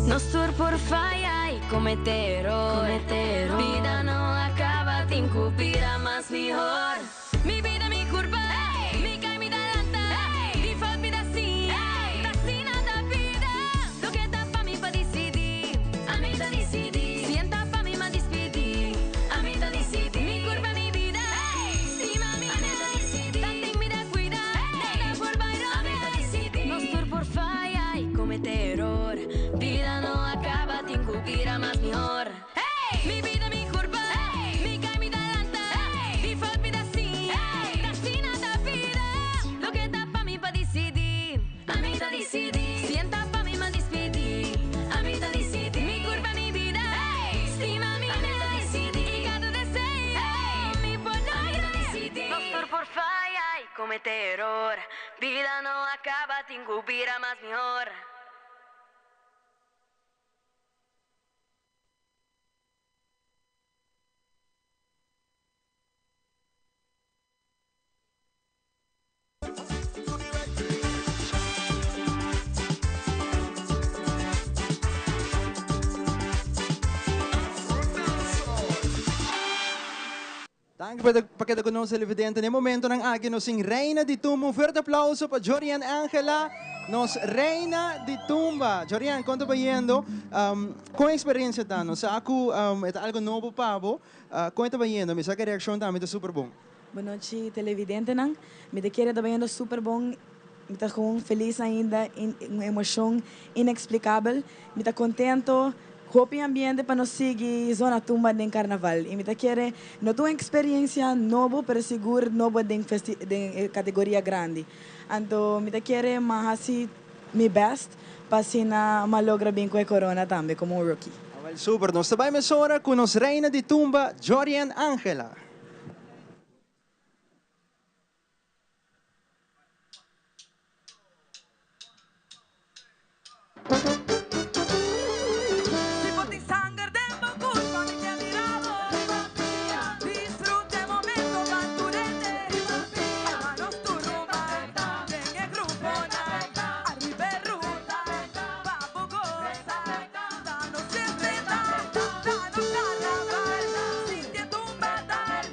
Nos tur por faya y comete eror. Bida no a caba, tin cu bira mas mihor. Mi bida, mi curpa, mi cay, mi ta lanta. Di fout mi ta siña, ta asina ta bida. Loke ta pa mi pa dicidi, ami ta dicidi. Si en ta pa mi, m'a dispidi, ami ta dicidi. Mi curpa, mi bida, stima mi mes, tanten mi ta cuida, nada por bay robes. Nos tur por faya y comete eror, bida no a caba, tin cu bira mas mihor. Mi bida, mi curpa, mi cay, mi ta lanta, di fout mi ta siña, ta asina ta bida. Loke ta pa mi pa dicidi. Ami ta disidí. Si en ta pa mi m'a dispidí. Ami ta disidí. Mi kurpa, mi bida. Stima mi Ami ta disidí. I kada deseo mi por logra. Ami ta disidí. Nos tur por faya i kometé eror. Bida no a kaba, tin ku bira mas mihor. Danki pa pa keda ku nos televidente. Na e momentonan aki nos tin Reina di Tumba. Un fuerte aplauso pa Jorian Angela, nos Reina di Tumba. Jorian, kon ta bayendo? Kon e eksperensia ta? Nos sa ku e ta algo nobo pa bo. Kon e ta bayendo? Mi sa ku e reakshon tambe ta super bon. Bonochi televidentenan, mi ta kere ta bayendo super bon, mi ta gewoon feliz ainda, un emocion inexplicabel, mi ta contento, hopi ambiente pa nos sigui zona tumba den carnaval y mi ta kere no ta un experiencia nobo pero sigur nobo den festi den e categoria grandi, anto mi ta kere m'a haci mi best pa asina m'a logra bin cu e corona tambe como un rookie. Awel super, nos ta bay mesora cu nos reina di tumba Jorian Angela. Si bo tin sanger den bo curpa mi ke mira bo. Disfruta e momento ban tur hende. Ama nos tur ruman den e gruponan. Ariba e ruta pa bo goza. Ta nos fiesta, ta nos carnaval. Sinti e tumba dal.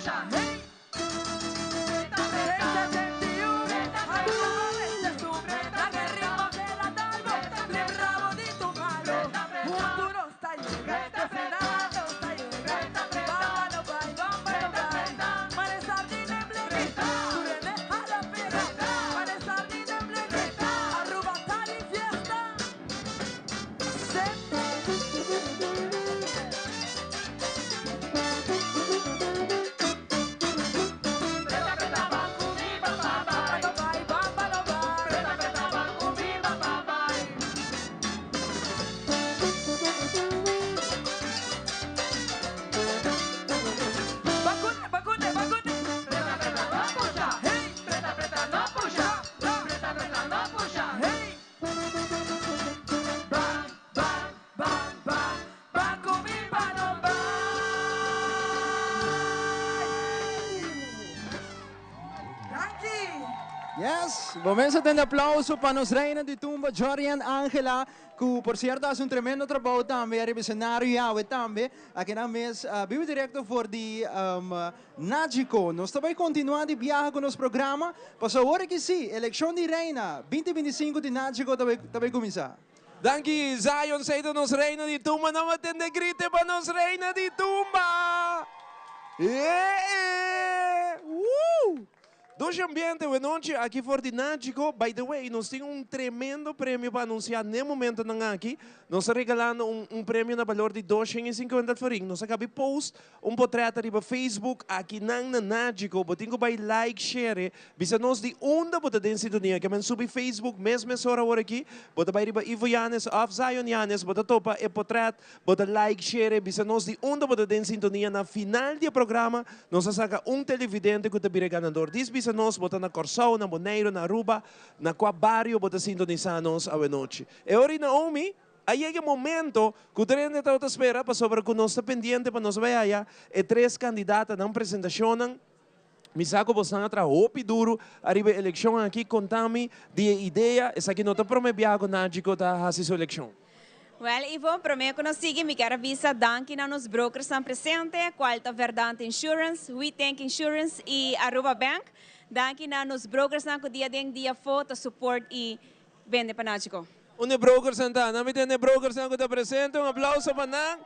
pusha. Hey! Yes, bo mester tende aplauso pa nos reina di tumba Jorian Angela, ku por sierto a hasi un tremendo trabou tambe ariba escenario i awe tambe aki nan mes biba direkto for di Nagico. Nos ta bai kontinua di biaha ku nos programa, pasobra awor aki si, elekshon di reina binti 25 di Nagico ta bai ta bai kuminsá. Danki Zion Seito nos reina di tumba nan a tende grite pa nos reina di tumba! Eeh! Woo! Dushi ambiente wenochi aki for di Nagico. By the way, nos tin un tremendo premio pa anuncia n'e momentonan aki. Nos ta regalando un un premio na balor di 250 florin. Nos a cabi post un potret ariba Facebook akinan na Nagico. Bo tin cu bay like, share, bisa nos di unda bo ta den sintonia. Ke men subi Facebook mes mesora awor aki. Bo ta bay riba Ivo Yanes of Zion Yanes, bo ta topa e potret. Bo ta like, share, bisa nos di unda bo ta den sintonia. Na final di e programa nos a saka un televidente ku ta bira e ganador. Dis bisa nos bo ta na Kòrsou, na Boneiru, na Aruba, na kua bario bo ta sintonisá nos awenochi. E ora i Naomi, a yega e momento ku tur hende tabata spera pasobra ku nos ta pendiente pa nos bai haya e tres kandidata nan presentashonnan. Mi sa ku bosnan a traha hopi duru ariba e elekshon aki. Konta mi di e idea. Esaki no ta prome biaha ku Nagico ta hasi su elekshon. Wèl Ivo, prome ku nos sigui mi kier a bisa danki na nos brokersnan presente, kual ta Verdant Insurance, We Think Insurance i Aruba Bank. Danki na nos brokersnan ku dia den dia afó ta support i bende pa Nagico. Unda e brokersnan ta? Nan mi tende e brokersnan ku ta presente. Un aplauso pa nan.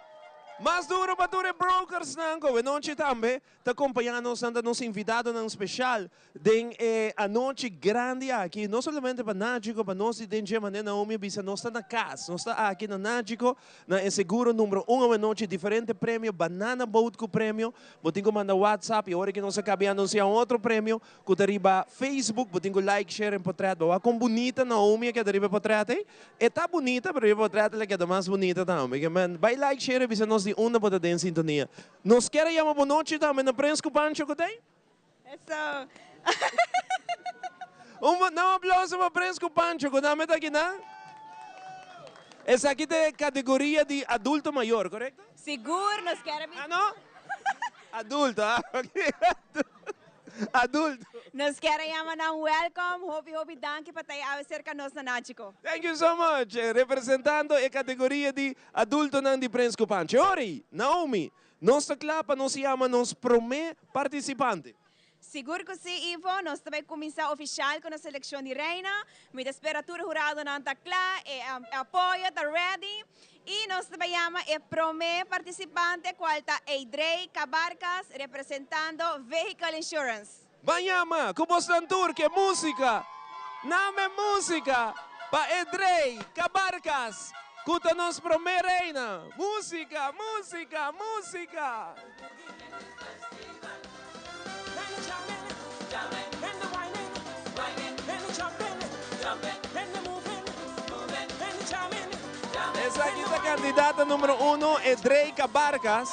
Mas duru pa tur e brokersnan ku awenochi tambe Ta kompañá nos nan ta nos invitadonan speshal den e anochi grandi aki, no solamente pa Nagico, pa nos di den dje manera Naomi a bisa nos ta na kas, nos ta aki na Nagico na e seguro numero un awenochi, diferente premio, banana boat ku premio, bo tin ku manda WhatsApp i ora ki nos a kabi anunsiá un otro premio ku ta riba Facebook, bo tin ku like, share en potret, bo wak kon bunita Naomi a keda riba e potret ei, e ta bunita pero riba e potret el a keda mas bunita tambe, ke men bai like, share i bisa nos di unda bo ta den sintonia. Nos kier a yama bo nochi tambe na Prens ku Pancho ku t'ei? Eso. Un un aplauso pa Prens ku Pancho ku tambe ta akinan. Esaki ta e kategoria di adulto mayor, korekto? Sigur, nos kier a bisa. Ah no? Adulto, ah ok. Adulto. Nos kier a yama nan welcome, hopi hopi danki pa ta e awe serka nos na Nachico. Thank you so much. Representando e kategoria di Adultonan di Prens ku Pancho. Ori, Naomi, nos ta kla pa nos yama nos promé partisipante. Sigur ku sí, Ivo. Nos ta bai kuminsá ofishal ku nos selekshon di Reina. Mi ta spera tur e huradonan ta kla, e apoyo ta ready. I nos ta bai yama e promé partisipante kual ta Eidrey Cabarcas representando Vehicle Insurance. Ban yama ku bosnan tur ke músika, name músika pa Edrey Cabarcas ku ta nos promé reina. Músika, músika, músika! Esaki ta kandidata numero uno, Edrey Cabarcas.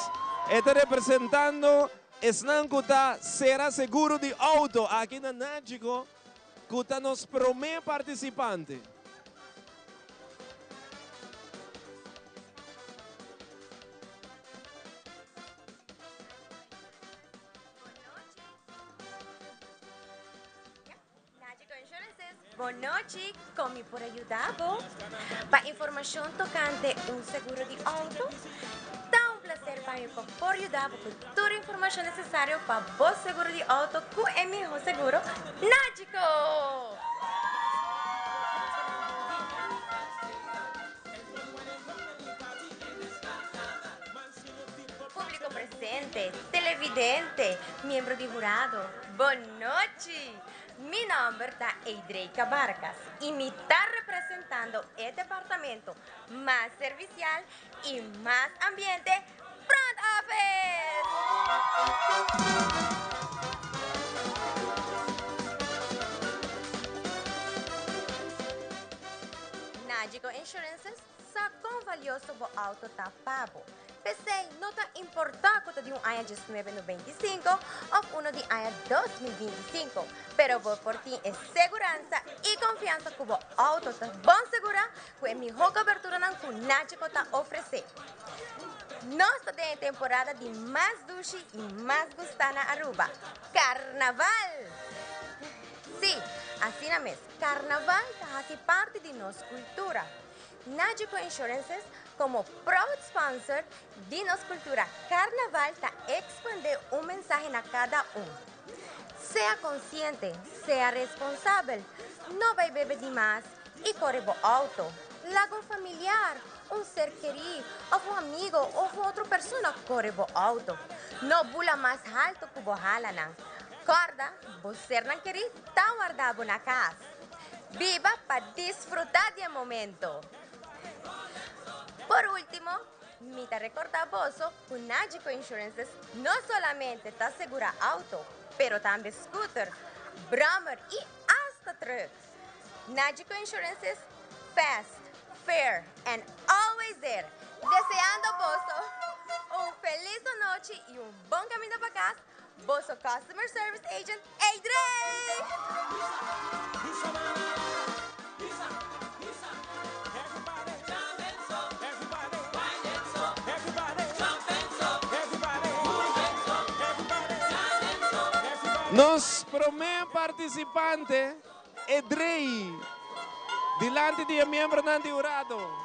E ta representando Esnan ku ta sera seguro di outo aki na Nagico ku ta nos promé partisipante. Bon nochi, kon mi por a yuda bo? Pa informashon tokante un seguro di outo, ta un plaser pa. pa mi pa por yuda bo ku tur informashon nesesario pa bo seguro di outo ku e miho seguro Nagico! Públiko presente, televidente, miembro di hurado, bon nochi! Mi nòmber ta Eidreika Barkas i mi ta representando e departamento mas servisial i mas ambiente Front Office! Nagico Insurances sa kon valioso bo auto ta pa bo. P'esei no ta importá ku ta di un aña 1995 òf uno di aña 2025, pero bo por tin e seguransa i konfiansa ku bo outo ta bon segurá ku e mihó koberturanan ku Nagico ta ofresé. Nos ta den e temporada di mas dushi i mas gustá na Aruba, Karnaval! Sí, asina mes, Karnaval ta hasi parti di nos kultura. Nagico Insurances komo proud sponsor di nos kultura Karnaval ta ekspandé un mensahe na kada un. Sea konsiente, sea responsabel, no bai bebe di mas i kore bo outo. Laga un familiar, un ser kerí òf un amigo òf un otro persona kore bo outo. No bula mas haltu ku bo halanan. Kòrda, bo sernan kerí ta warda bo na kas. Biba pa disfrutá di e momento. Por último, mi ta rekordá boso ku Nagico Insurances no solamente ta segurá auto, pero tambe scooter, brommer i asta truck. Nagico Insurances, fast, fair and always there! Deseando boso un felis anochi i un bon kaminda pa kas. Boso customer service agent Adrey! Nos prome participante Edrey dilanti di e miembronan di hurado.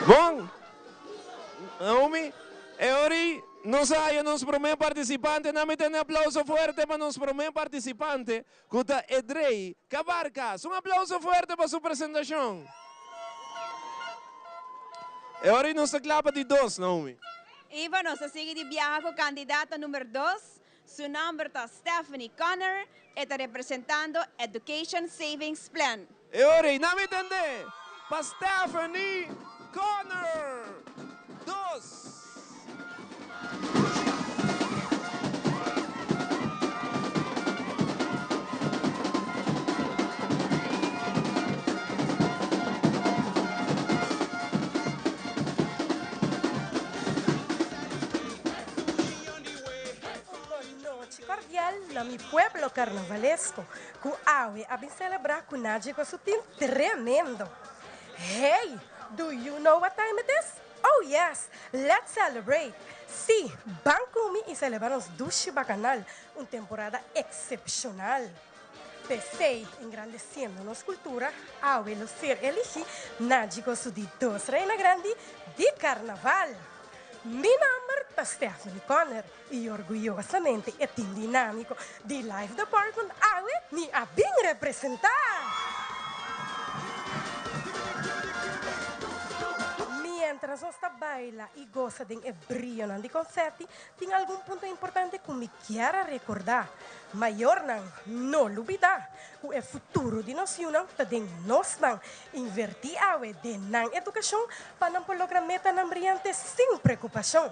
Bon, Naomi, e ora nos a haya nos prome participante. Nan mi tene aplauso fuerte pa nos prome participante. Ku ta Edrey Cabarcas. Un aplauso fuerte pa su presentashon. E ora ei nos ta kla pa di dos, Naomi. Ivo, nos ta sigui di biaha ku kandidata number dos. Su nòmber ta Stephanie Connor. E ta representando Education Savings Plan. E ora ei, nan mi tende pa Stephanie Connor. Dos. Nochi cordial na mi pueblo carnavalesco cu awe a bin celebra cu Nagico su team tremendo. Hey, do you know what time it is? Oh yes! Let's celebrate! Sí, ban cu mi y celebra nos dushi bacanal, un temporada excepcional. P'esey, engrandeciendo nos cultura, awe lo ser eligi Naji Gosu di dos Reina Grandi di Carnaval. Mi nomber ta Stephanie Conner y orguyosamente e team dinamico di Life Department awe mi a bin representa! Mientras nos ta baila y gosa den e briyonan di confetti, tin algun punto importante cu mi kier a recorda. Mayornan, no lubida cu e futuro di nos yunan ta den nos man. Inverti awe den nan educacion pa nan por logra metanan briyante sin preocupacion.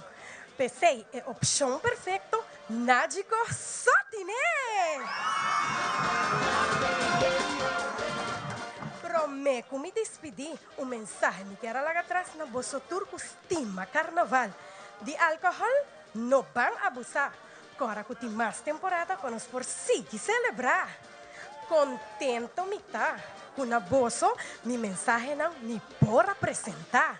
P'esei e opshon perfekto Nagico so tine! Promé ku mi dispidí, un mensahe mi kier a laga tras na boso tur ku stima karnaval. Di alkohòl no ban abusá, kòra ku tin mas temporada pa nos por sigui selebrá. Kontento mi ta ku na boso mi mensahenan mi por a presentá.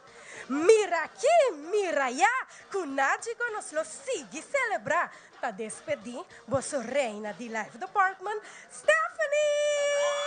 Mira aki, mira ayá, ku Nagico nos lo sigui selebrá. Ta despedí boso reina di Life Department, Stephanie!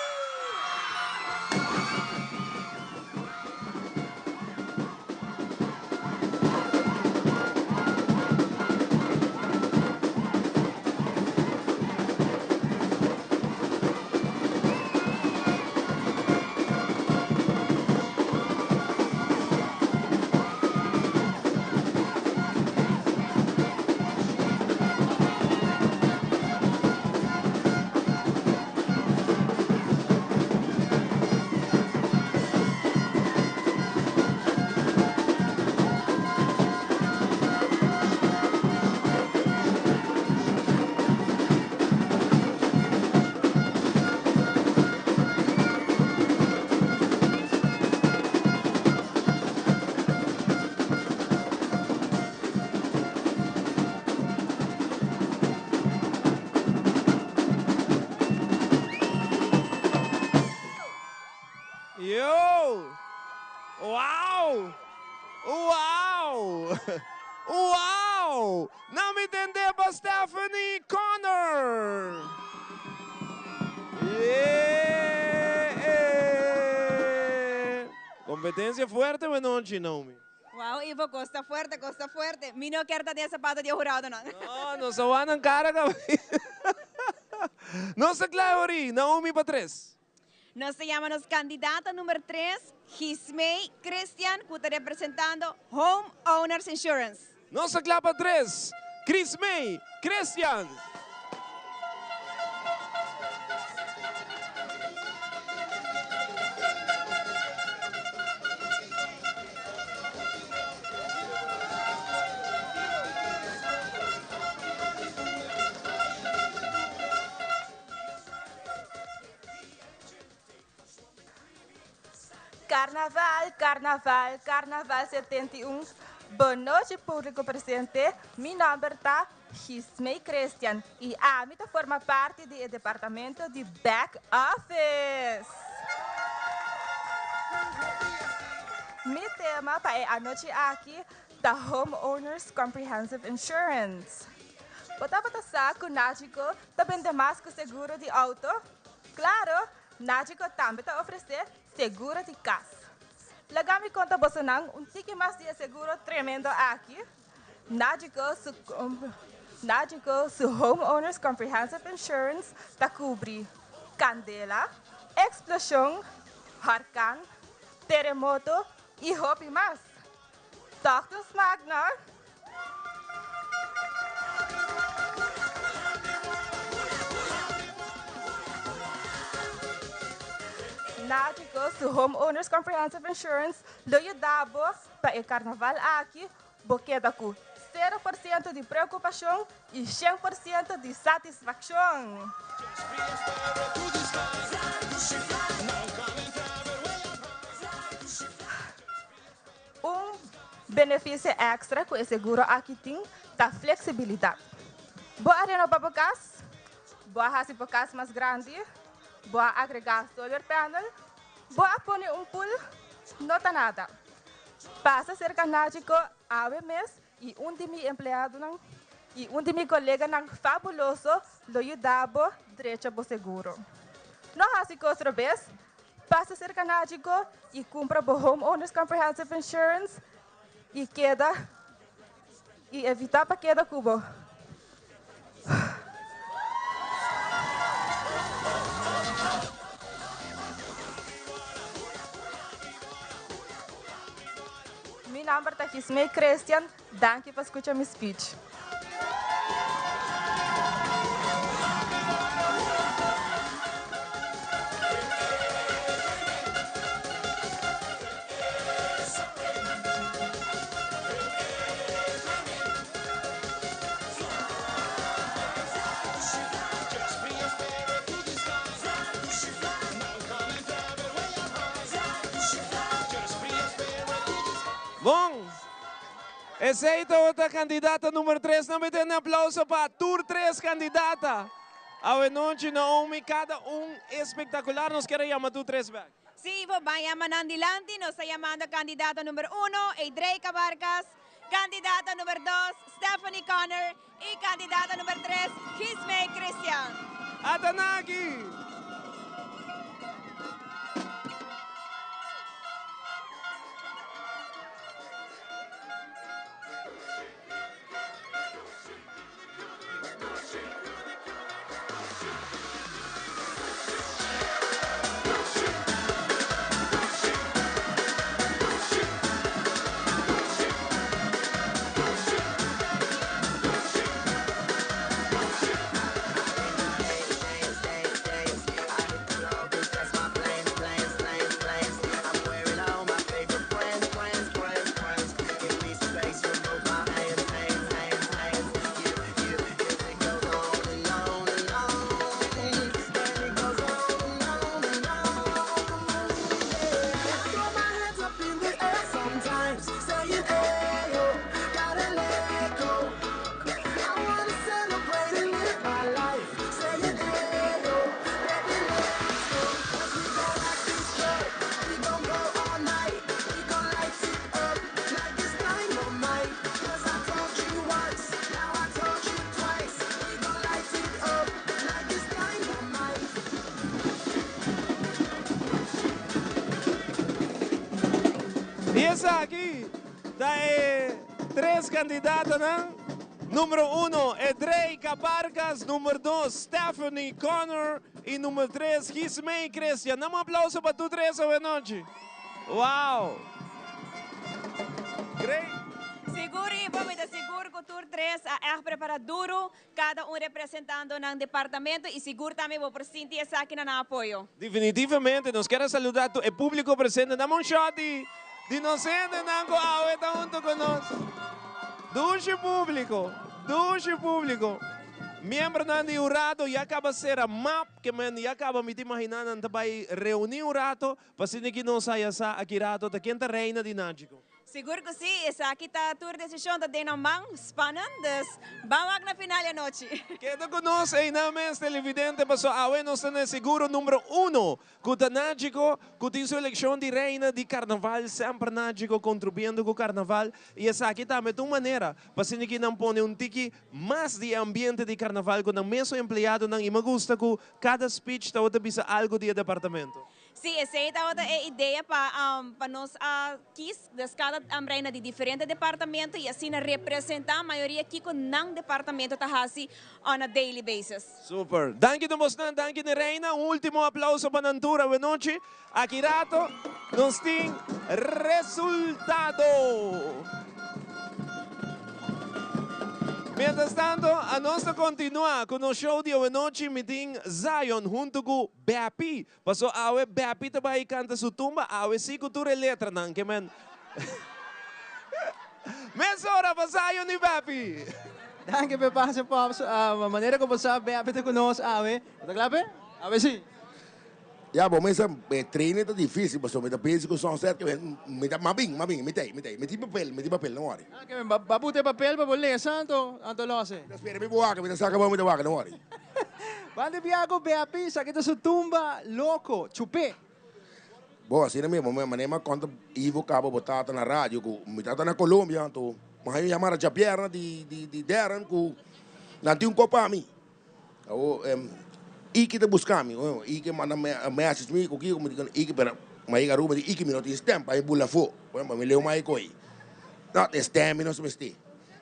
Yo! Wow! Wow! Wow! Na mi tende pa Stephanie Connor! Yeah! Competencia fuerte buenochi, Naomi. Wow, Ivo, cos ta fuerte, cos ta fuerte. Mi no kier ta den e zapato di e huradonan. No, nos a wak nan cara caba. Nos ta cla ahori, Naomi pa tres. Nos ta yama nos kandidata number tres, Gismey Christian, ku ta representando Home Owners Insurance. Nos ta kla pa tres, Chrismey Christian. Carnaval, Carnaval, Carnaval 71. Bonochi publico presente, mi nomber ta Gismey Christian y ami ta forma parti di e departamento di Back Office. Mi tema pa e anochi aki ta Home Owners Comprehensive Insurance. Bo tabata sa cu Nagico Ta bende mas ku seguro di outo? Klaro, Nagico tambe ta ofresé seguro di kas. Laga mi konta bosonan un tiki mas di e seguro tremendo aki. Nagico su Nagico su Homeowners Comprehensive Insurance ta kubri kandela, eksploshon, horkan, teremoto i hopi mas. Tòg ta smak, no? Nagico su Homeowners Comprehensive Insurance lo yuda bo pa e carnaval aki bo keda cu 0% di preocupacion y 100% di satisfaccion. Un benefisio èkstra ku e seguro aki tin ta fleksibilidat. Bo a renobá bo kas? Bo a hasi bo kas mas grandi? Bo a agregá solar panel? Bo a pone un pool? No ta nada. Pasa serka Nagico awe mes i un di mi empleadonan i un di mi koleganan fabuloso lo yuda bo drecha bo seguro. No hasi kos robes, Pasa serka Nagico y cumpra bo Homeowners Comprehensive Insurance y keda y evita pa keda cu bo. Mi nomber ta Gismey Christian, danki pa scucha mi speech. Bon! Esey tabata candidata number tres. Nan mete un aplauso pa tur tres candidata. Awe nochi Naomi, cada un espectacular. Nos kier a yama tur tres bek. Si, Ivo, ban yama nan dilanti. Nos ta yamando kandidato number uno, Edreyka Vargas, kandidato number dos, Stephanie Connor i kandidato number tres, Gismey Christian. Ata nan aki! I esaki ta e tres kandidatonan, Numero uno, Edreyka Vargas, numero dos, Stephanie Connor i numero tres, Gismey Christian. Dam un aplauso pa tur tres awe nochi. Wow! Great! Sigur Ivo, mi ta sigur ku tur tres a ègt prepara duru, kada un representando nan departamento i sigur tambe bo por sinti esaki na nan apoyo. Definitivamente, nos kier a saluda tur e publico presente. Dame un shot di di nos hendenan cu awe ta hunto cu nos. Dushi publico, dushi publico. Miembronan di hurado ya caba cera map, ke men ya caba mi ta imagina nan ta bay reuni un rato pa asina ki nos haya sa aki rato ta ken ta reina di Nagico. Sigur ku si, esaki ta tur desishon ta den nan man, spannend, dus ban wak na final e anochi. Keda ku nos einan mes televidente paso awe nos ta na e seguro numero uno ku ta Nagico ku tin su elekshon di reina di karnaval semper Nagico kontribuiendo ku karnaval i esaki tambe ta un manera pa asina ki nan pone un tiki mas di e ambiente di karnaval ku nan mesun empleadonan i mi gusta ku kada speech tabata bisa algo di e departamento. Sí, esei tabata e idea pa pa nos a kis des kada reina di diferente departamento y asina representa mayoria kico nan departamento ta haci on a daily basis. Super. Danki na bosnan, danki na reina. Un ultimo aplauso pa nan tur awenochi. Aki rato nos tin resultado. Mientras tanto, anos ta continua cu nos show di awenochi. Mi tin Zion hunto cu Beppy. Paso awe Beppy ta bai canta su tumba awe si cu tur e letranan ke men Mesora pa Zion y Beppy. Danki p'e pase Pops. Manera cu bo sa Beppy ta cu nos awe. Bo ta cla p'e? Awe si. Ya bo mesa e training ta dificil pasobra mi ta busy cu sunset ke mi ta ma bin ma bin mi ta mi ta mi tin papel mi tin papel no worry. Ah ke men ba buta e papel pa bo lesa anto anto lose. Mi ta spera mi bo wak mi ta saca bo mi ta wak no worry. Ban di bia ku Beppy, sa kita su tumba loko, chup'é. Bo asina mismo mi manera mi a konta Ivo kaba bo tata na radio ku mi tata na Colombia anto mi haña un yamada djabièrnè di di Darren ku nan tin un kos pa mi. Awo Iki ta buska mi, Iki manda message mi ku kiko mi di Iki pero mi a yega Aruba mi di Iki mi no tin stem pa mi bula afó, pa mi leu mai koi. No tin stem mi no mester,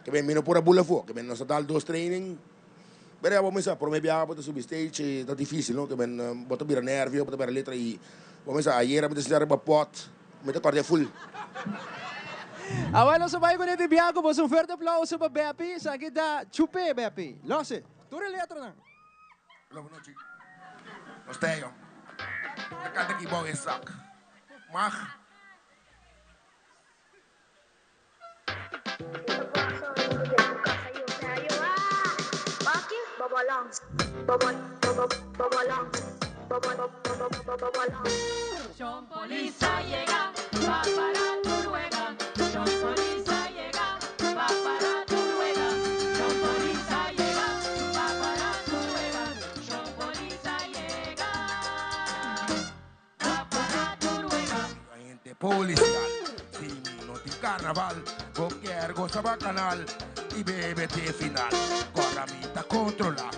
ke mi no por a bula afó, ke mi nos a dal dos training. Pero ya bo mester prome biaha bo ta subi stage ta dificil no ke men bo ta bira nervio bo ta bira letra y bo mester ayera mi ta sinta riba pot mi ta corda e full. Awel nos a bai ku neti biaha ku boso un fuerte aplauso pa Beppy esaki ta chupe Beppy lose tur e letranan. Hola buenas noches. Nos ta eyo. Ta canta aki bou e sak. Mag. Policial. Si mi no tin carnaval, bo kier goza bacanal y bebe te final. Corda mi ta controla.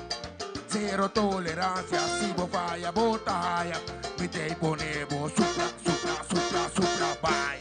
Cero tolerancia, si bo faya bo ta haya. Mi t'ey pone bo supla, supla, supla, supla, bay.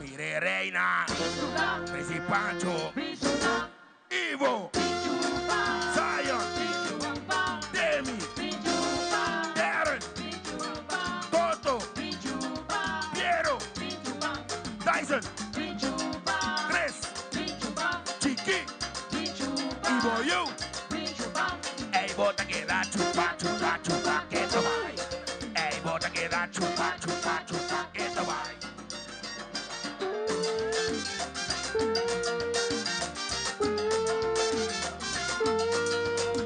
Mire reina, Presi Pancho, Ivo, Zion, Demi, Darren, Toto, Piero, Tyson, Chris, Chiqui, Ivo You. Ey, bo ta keda chupa, chupa, chupa, keto bai. Ey, bo ta keda chupa, chupa, chupa, keto bai.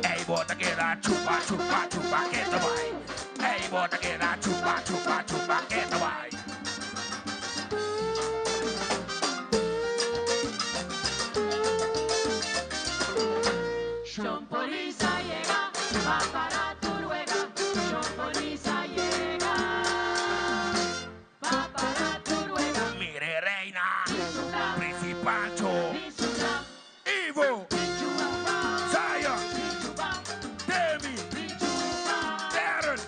Ey, bo ta keda chupa, chupa, chupa, keto bai. Ey, bo ta keda chupa, chupa, chupa, keto bai. Shon Polis a yega, pa para tur wega. Shon Polis a yega, pa para tur wega. Mire reina, Presi Pancho, Ivo, Zion, Demi, Darren,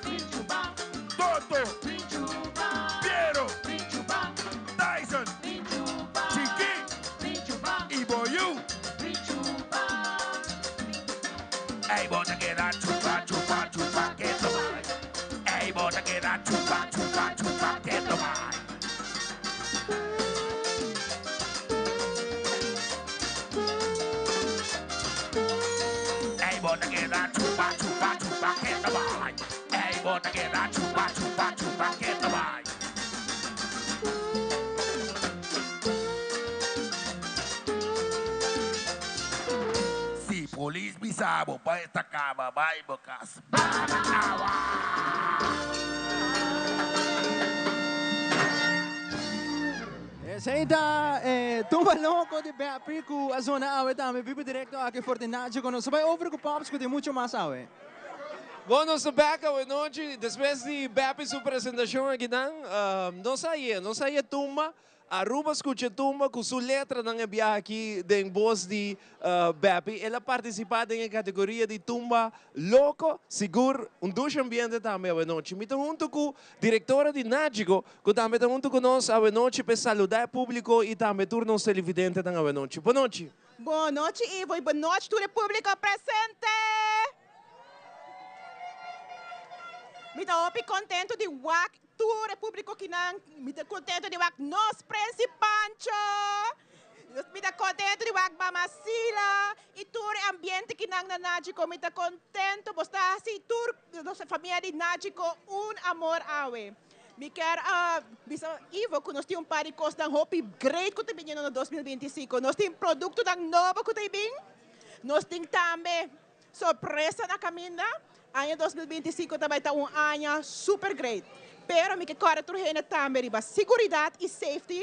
Toto, Piero, Tyson, Chiqui, Ivo You. Ey, bo ta keda chupa, chupa, chupa, keto bai. Ey, bo ta keda chupa, chupa, chupa, keto bai. Ey, bo ta keda chupa, chupa, chupa, keto bai. Ey, bo ta keda chupa, chupa, chupa, keto bai. Si polis bisa bo pa esta cama, bai bo cas. Bana awa! Esey ta e tumba loco di Beppie cu a zona awe tambe bibo directo aki for di Nacho cu nos a bay over cu Pops cu tin mucho mas awe. Bon nos ta bek awe nochi despues di Beppie su presentacion akinan. Nos a haye, nos a haye tumba Aruba scucha tumba cu su letranan e biaha aki den bos di Beppie. El a participa den e categoria di tumba loco. Sigur un dushi ambiente tambe awenochi. Mi ta hunto cu directora di Nagico cu tambe ta hunto cu nos awenochi p'e saluda e publico y tambe tur nos televidentenan awenochi. Bonochi. Bonochi Ivo y bonochi tur e publico presente! Mi ta hopi contento di wak Tur e publico kinan, mi ta contento di wak nos Prensi Pancho, mi ta contento di wak Mama Sila y tur e ambiente kinan na Nagico, mi ta contento, bo sta haci tur nos famia di Nagico un amor awe. Mi kier a bisa Ivo cu nos tin un par di cosnan hopi great cu ta biniendo na 2025, nos tin productonan nobo cu ta bin, nos tin tambe Sorpresa na caminda, aña 2025 ta bay ta un aña super great. Pero mi ke corda tur hende tambe riba siguridad y safety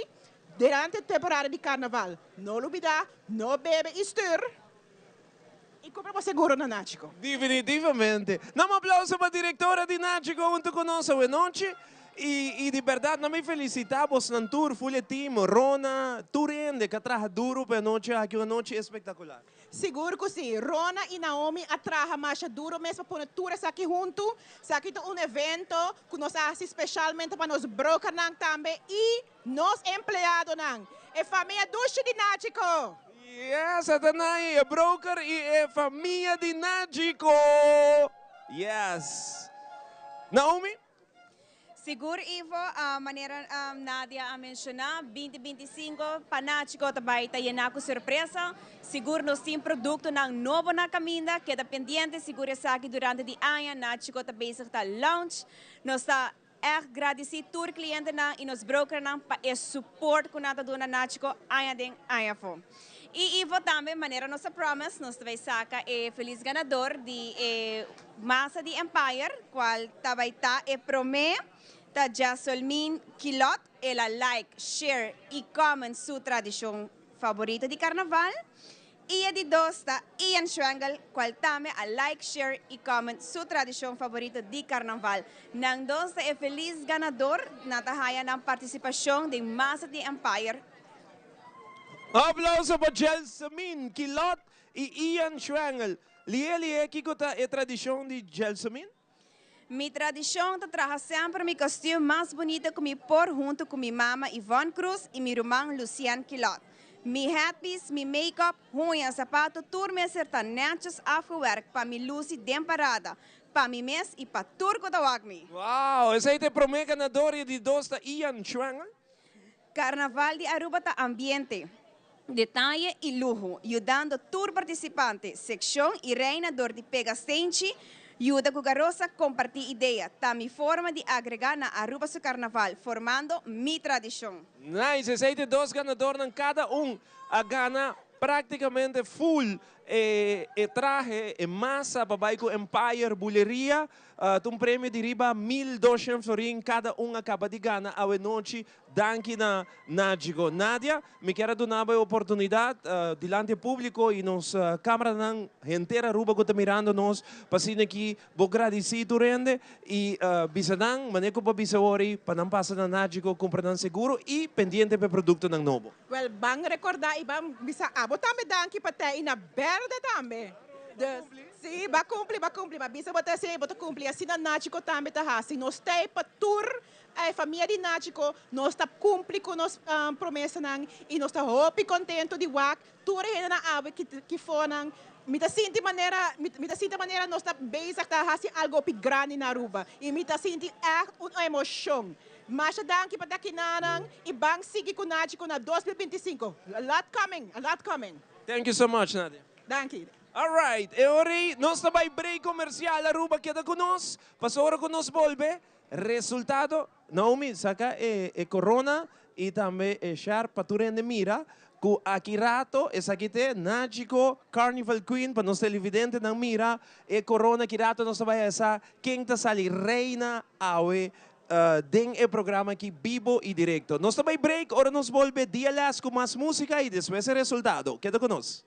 durante temporada di carnaval. No lubida, no bebe y stuur y cumpra bo seguro na Nachico. Definitivamente. Nan un aplauso pa directora di Nachico hunto cu nos awenochi. Y y di berdad nan mi felicita bosnan tur, full e team, Rona, tur hende cu a traha duro pa e anochi aki, un anochi espectacular. Sigur ku si. Rona i Naomi a traha masha duro mes pa pone tur esaki huntu. Esaki ta un evento ku nos a hasi speshalmente pa nos brokernan tambe i nos empleadonan. E famia dushi di Nagico! Yes, ata nan e broker i e famia di Nagico! Yes. Naomi? Sigur Ivo, manera Nadia a menciona, 2025 pa Nachico ta bay ta yena cu sorpresa. Sigur nos tin productonan nobo na caminda, keda pendiente, sigur esaki durante di aña Nachico ta bezig ta launch. Nos ta. Echt gradici tur clientenan y nos brokernan pa e support cu nan ta duna Nagico aña den aña afo. Y Ivo tambe, manera nos a promise, nos ta bay saca e feliz ganador di e masa di Empire, cual ta bay ta e prome ta Jasolmin Kilot. El a like, share y comment su tradicion favorito di Carnaval. Y e di dos ta Ian Schwengel, cual tambe a like, share y comment su tradicion favorito di Carnaval. Nan dos ta e feliz ganador, nan ta haya nan participacion den Masa di Empire. Aplauso pa Jelsemin Kilot y Ian Schwengel. Lihe lihe kico ta e tradicion di Jelsemin? Mi tradicion ta traha semper mi kostuum mas bunita cu mi por hunto cu mi mama Yvonne Cruz y mi ruman Lucien Kilot. Mi headpiece, mi make-up, huña, zapato tur mester ta netjes afgewerkt pa mi luci den parada, pa mi mes y pa tur cu ta wak mi. Wow! Esey ta e prome ganador y e di dos ta Ian Schwengel. Carnaval di Aruba ta ambiente, detaye y luho, yudando tur participante, seccion y reina door di pega stenchi, yuda cu garosa comparti idea. Ta mi forma di agrega na Aruba su Carnaval, formando mi tradicion. Nice, esey ta e dos ganadornan, cada un a gana practicamente full e e trahe, e masa pa bay cu Empire Buleria, ta un premio di riba 1200 florin cada un a caba di gana awe nochi. Danki na Nagico. Nadia, mi kier a duna bo e oportunidad dilanti e publico y nos camaranan henter Aruba cu ta mirando nos pa asina aki bo gradici tur hende y bisa nan manera cu bo a bisa awor pa nan pasa na Nagico cumpra nan seguro y pendiente pa e productonan nobo. Wel, ban recorda y ban bisa abo tambe danki pa te y na berde tambe. Dus, si, ba cumpli, ba cumpli. Ma bisa bo ta haci, bo ta cumpli. Asina Nagico tambe ta haci. Nos ta ey pa tur E famia di Nachico, nos ta cumpli cu nos promesanan y nos ta hopi contento di wak tur e hendenan awe ki fonan. Mi ta sinti manera, mi ta sinti manera nos ta bezig ta haci algo hopi grandi na Aruba y mi ta sinti echt un emocion. Masha danki pa ta kinanan y ban sigui cu Nachico na 2025. A lot coming, a lot coming. Thank you so much, Nadia. Danki. Alright, e ora ei nos ta bai break comercial. Aruba keda cu nos, pasobra ora cu nos bolbe, Resultado, Naomi saca e corona y tambe e sharp pa tur hende mira cu aki rato esaki t'e Nagico Carnival Queen pa nos televidentenan mira e corona aki rato nos ta bay a sa ken ta sali reina awe den e programa aki bibo y directo. Nos ta bay break ora nos bolbe DLS cu mas musica y despues e resultado. Keda cu nos.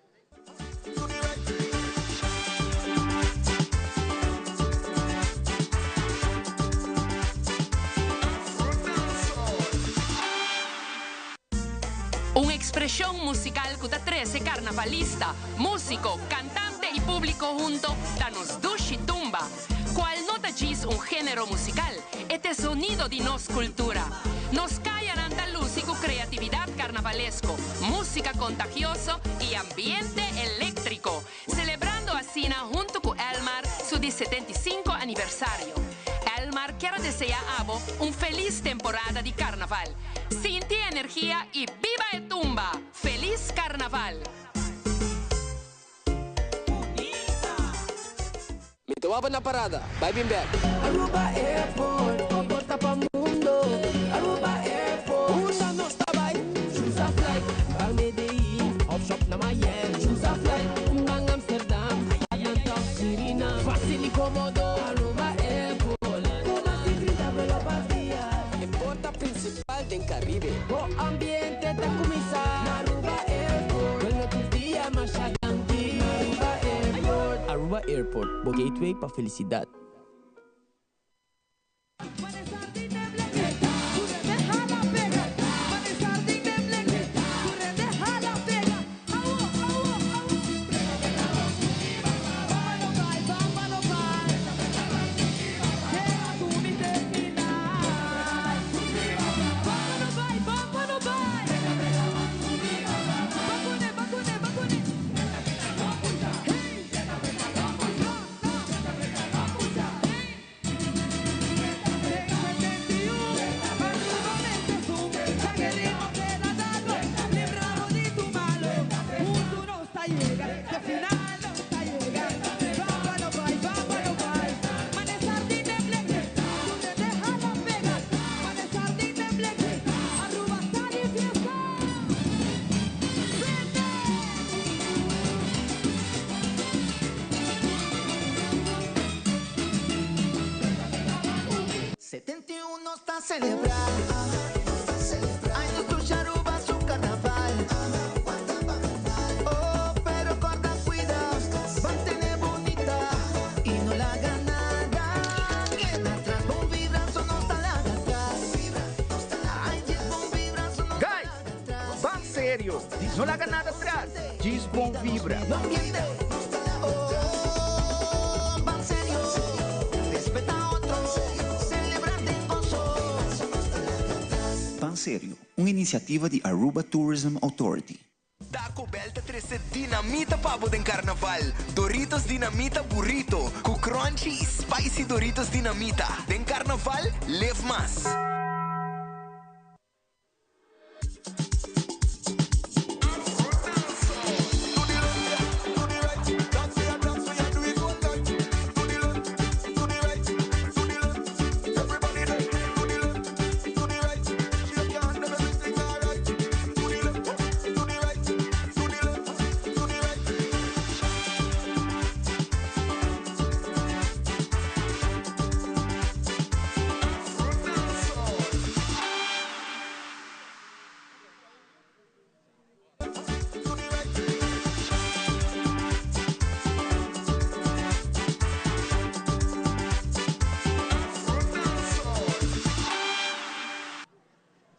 Un expresion musical cu ta trece carnavalista, musico, cantante y publico hunto ta nos dushi tumba, cual no ta djis un genero musical, e t'e zonido di nos cultura. Nos cayanan ta luci cu creatividad carnavalesco, musica contagioso y ambiente electrico, celebrando asina hunto cu Elmar su di 75 aniversario. Elmar kier a desea abo un feliz temporada di carnaval. Sinti e energia y biba e tumba! Feliz Carnaval! Mi ta wak na parada, bai bin bek. Aruba Airport, bo porta pa mundo. Aruba Airport, unda nos ta bai? Choose a flight, ban Medellin, of shop na Miami. Choose a flight, ban Amsterdam, Atlanta of Suriname. Facil y comodo, Aruba Airport. Cu mas di 30 vuelo pa dia. E porta principal den Caribe. Bo ambiente ta cuminsa na Aruba Airport. Vuelo tur dia masha danki na Aruba Airport. Aruba Airport, bo gateway pa felicidad. ta celebra. Ay, nos dushi Aruba su carnaval. Oh, pero corda cuida, mantene bunita y no laga nada keda atras. Bon vibra, so no ta laga atras. Ay, djis bon vibra, so no ta Guys, ban serio, no laga nada atras, djis bon vibra. Oh, ban serio, respeta otro, celebra den goso. Ban Serio, un iniciativa di Aruba Tourism Authority. Taco Bell ta trece dinamita pa bo den Carnaval. Doritos Dinamita Burrito cu crunchy y spicy Doritos Dinamita. Den Carnaval, live mas!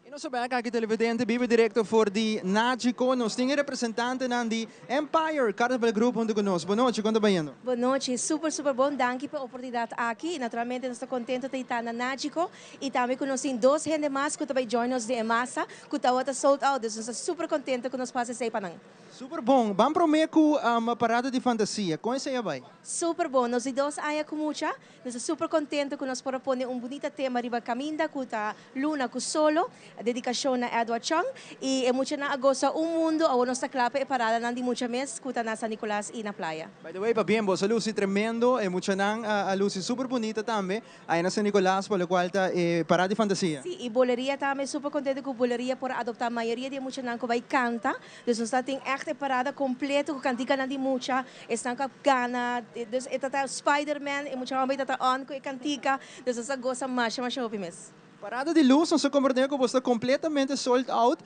Y nos ta bek aki televidente bibo directo for di Nagico. Nos tin e representantenan di Empire Carnival Group hunto cu nos. Bon nochi, con ta bayendo? Bon nochi, super super bon, danki pa e oportunidad aki. Naturalmente nos ta contento ta ita na Nagico y tambe cu nos tin dos hende mas cu ta bay join nos den e masa cu tawata sold out, dus nos ta super contento cu nos por haci esey pa nan. Super bon, ban prome cu Parada di Fantasia, con esey a bay? Super bon, nos di dos aña cu mucha, Nos ta super contento cu nos por a pone un bunita tema riba caminda cu ta Luna cu Solo, dedicacion na Edward Chong. Y e muchanan a goza un mundo, awor nos ta cla pa e paradanan di mucha mes cu ta na San Nicolas y na playa. By the way, pabien bo a luci tremendo, e muchanan a luci super bunita tambe aya na San Nicolas pa locual ta e parada di fantasia. Si, y Boleria tambe, super contento cu Boleria por a adopta mayoria di e muchanan cu bay canta. Dus nos ta tin echt e parada completo cu canticanan di mucha, esnan cu a gana, dus e ta ta Spiderman, e mucha homber ta ta on cu e cantica, dus nos ta goza masha masha hopi mes. Parada di luz, nos a comprende cu boso ta completamente sold out,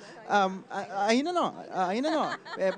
ainda no, ainda no.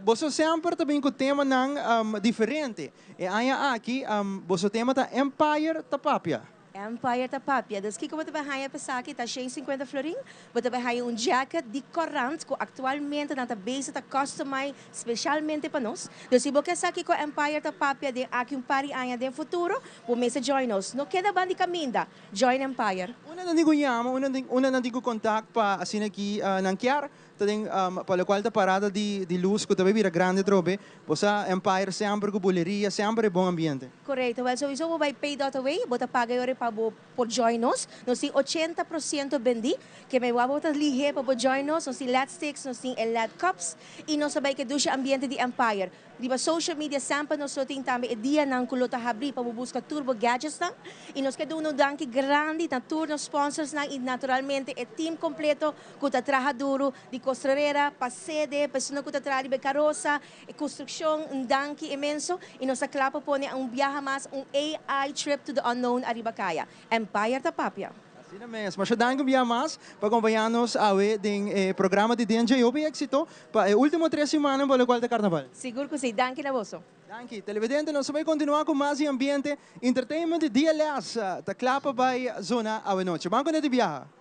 Boso semper ta bin cu temanan diferente, e aña aki boso tema ta Empire ta papia. Empire ta papia. Dus kiko bo ta bai haña pa esaki? Ta 150 florin. Bo ta bai haña un jacket di korant ku aktualmente nan ta bezig ta customize spesialmente pa nos. Dus si bo ke sa kiko Empire ta papia den aki un par di aña den futuro, bo mester join nos. No keda ban di kaminda. Join Empire. Unda nan tin ku yama, unda nan tin ku kontakt pa asina ki nan kier Ta den pa locual ta parada di di luz cu ta bay bira grandi atrobe. Bo sa Empire semper cu buleria, semper e bon ambiente. Correcto, wel sowieso bo bay pay dot away, bo ta paga e ora pa bo por join nos. Nos tin 80% bendi, ke me wou bo ta lihe pa bo join nos. Nos tin led sticks, nos tin e led cups y nos ta bay ke dushi ambiente di Empire. Riba social media semper nos lo tin tambe e dianan cu lo ta habri pa bo busca tur bo gadgetsnan. Y nos ke duna un danki grandi na tur nos sponsorsnan y naturalmente e team completo cu ta traha duro di costrerera pa sede, pa esunnan cu ta traha riba e carosa, e construccion, un danki inmenso. Y nos ta cla pa pone un biaha mas un AI trip to the unknown ariba caya. Empire ta papia. Asina mes. Masha danki un bia mas pa acompaña nos awe den e programa di DNJ. Hopi exito pa e ultimo tres simannan pa locual ta Carnaval. Sigur cu si. Danki na boso. Danki. Televidente, nos ta bay continua cu mas di ambiente, entertainment di DLS ta cla pa bay zona awe nochi. Ban cu ne di biaha.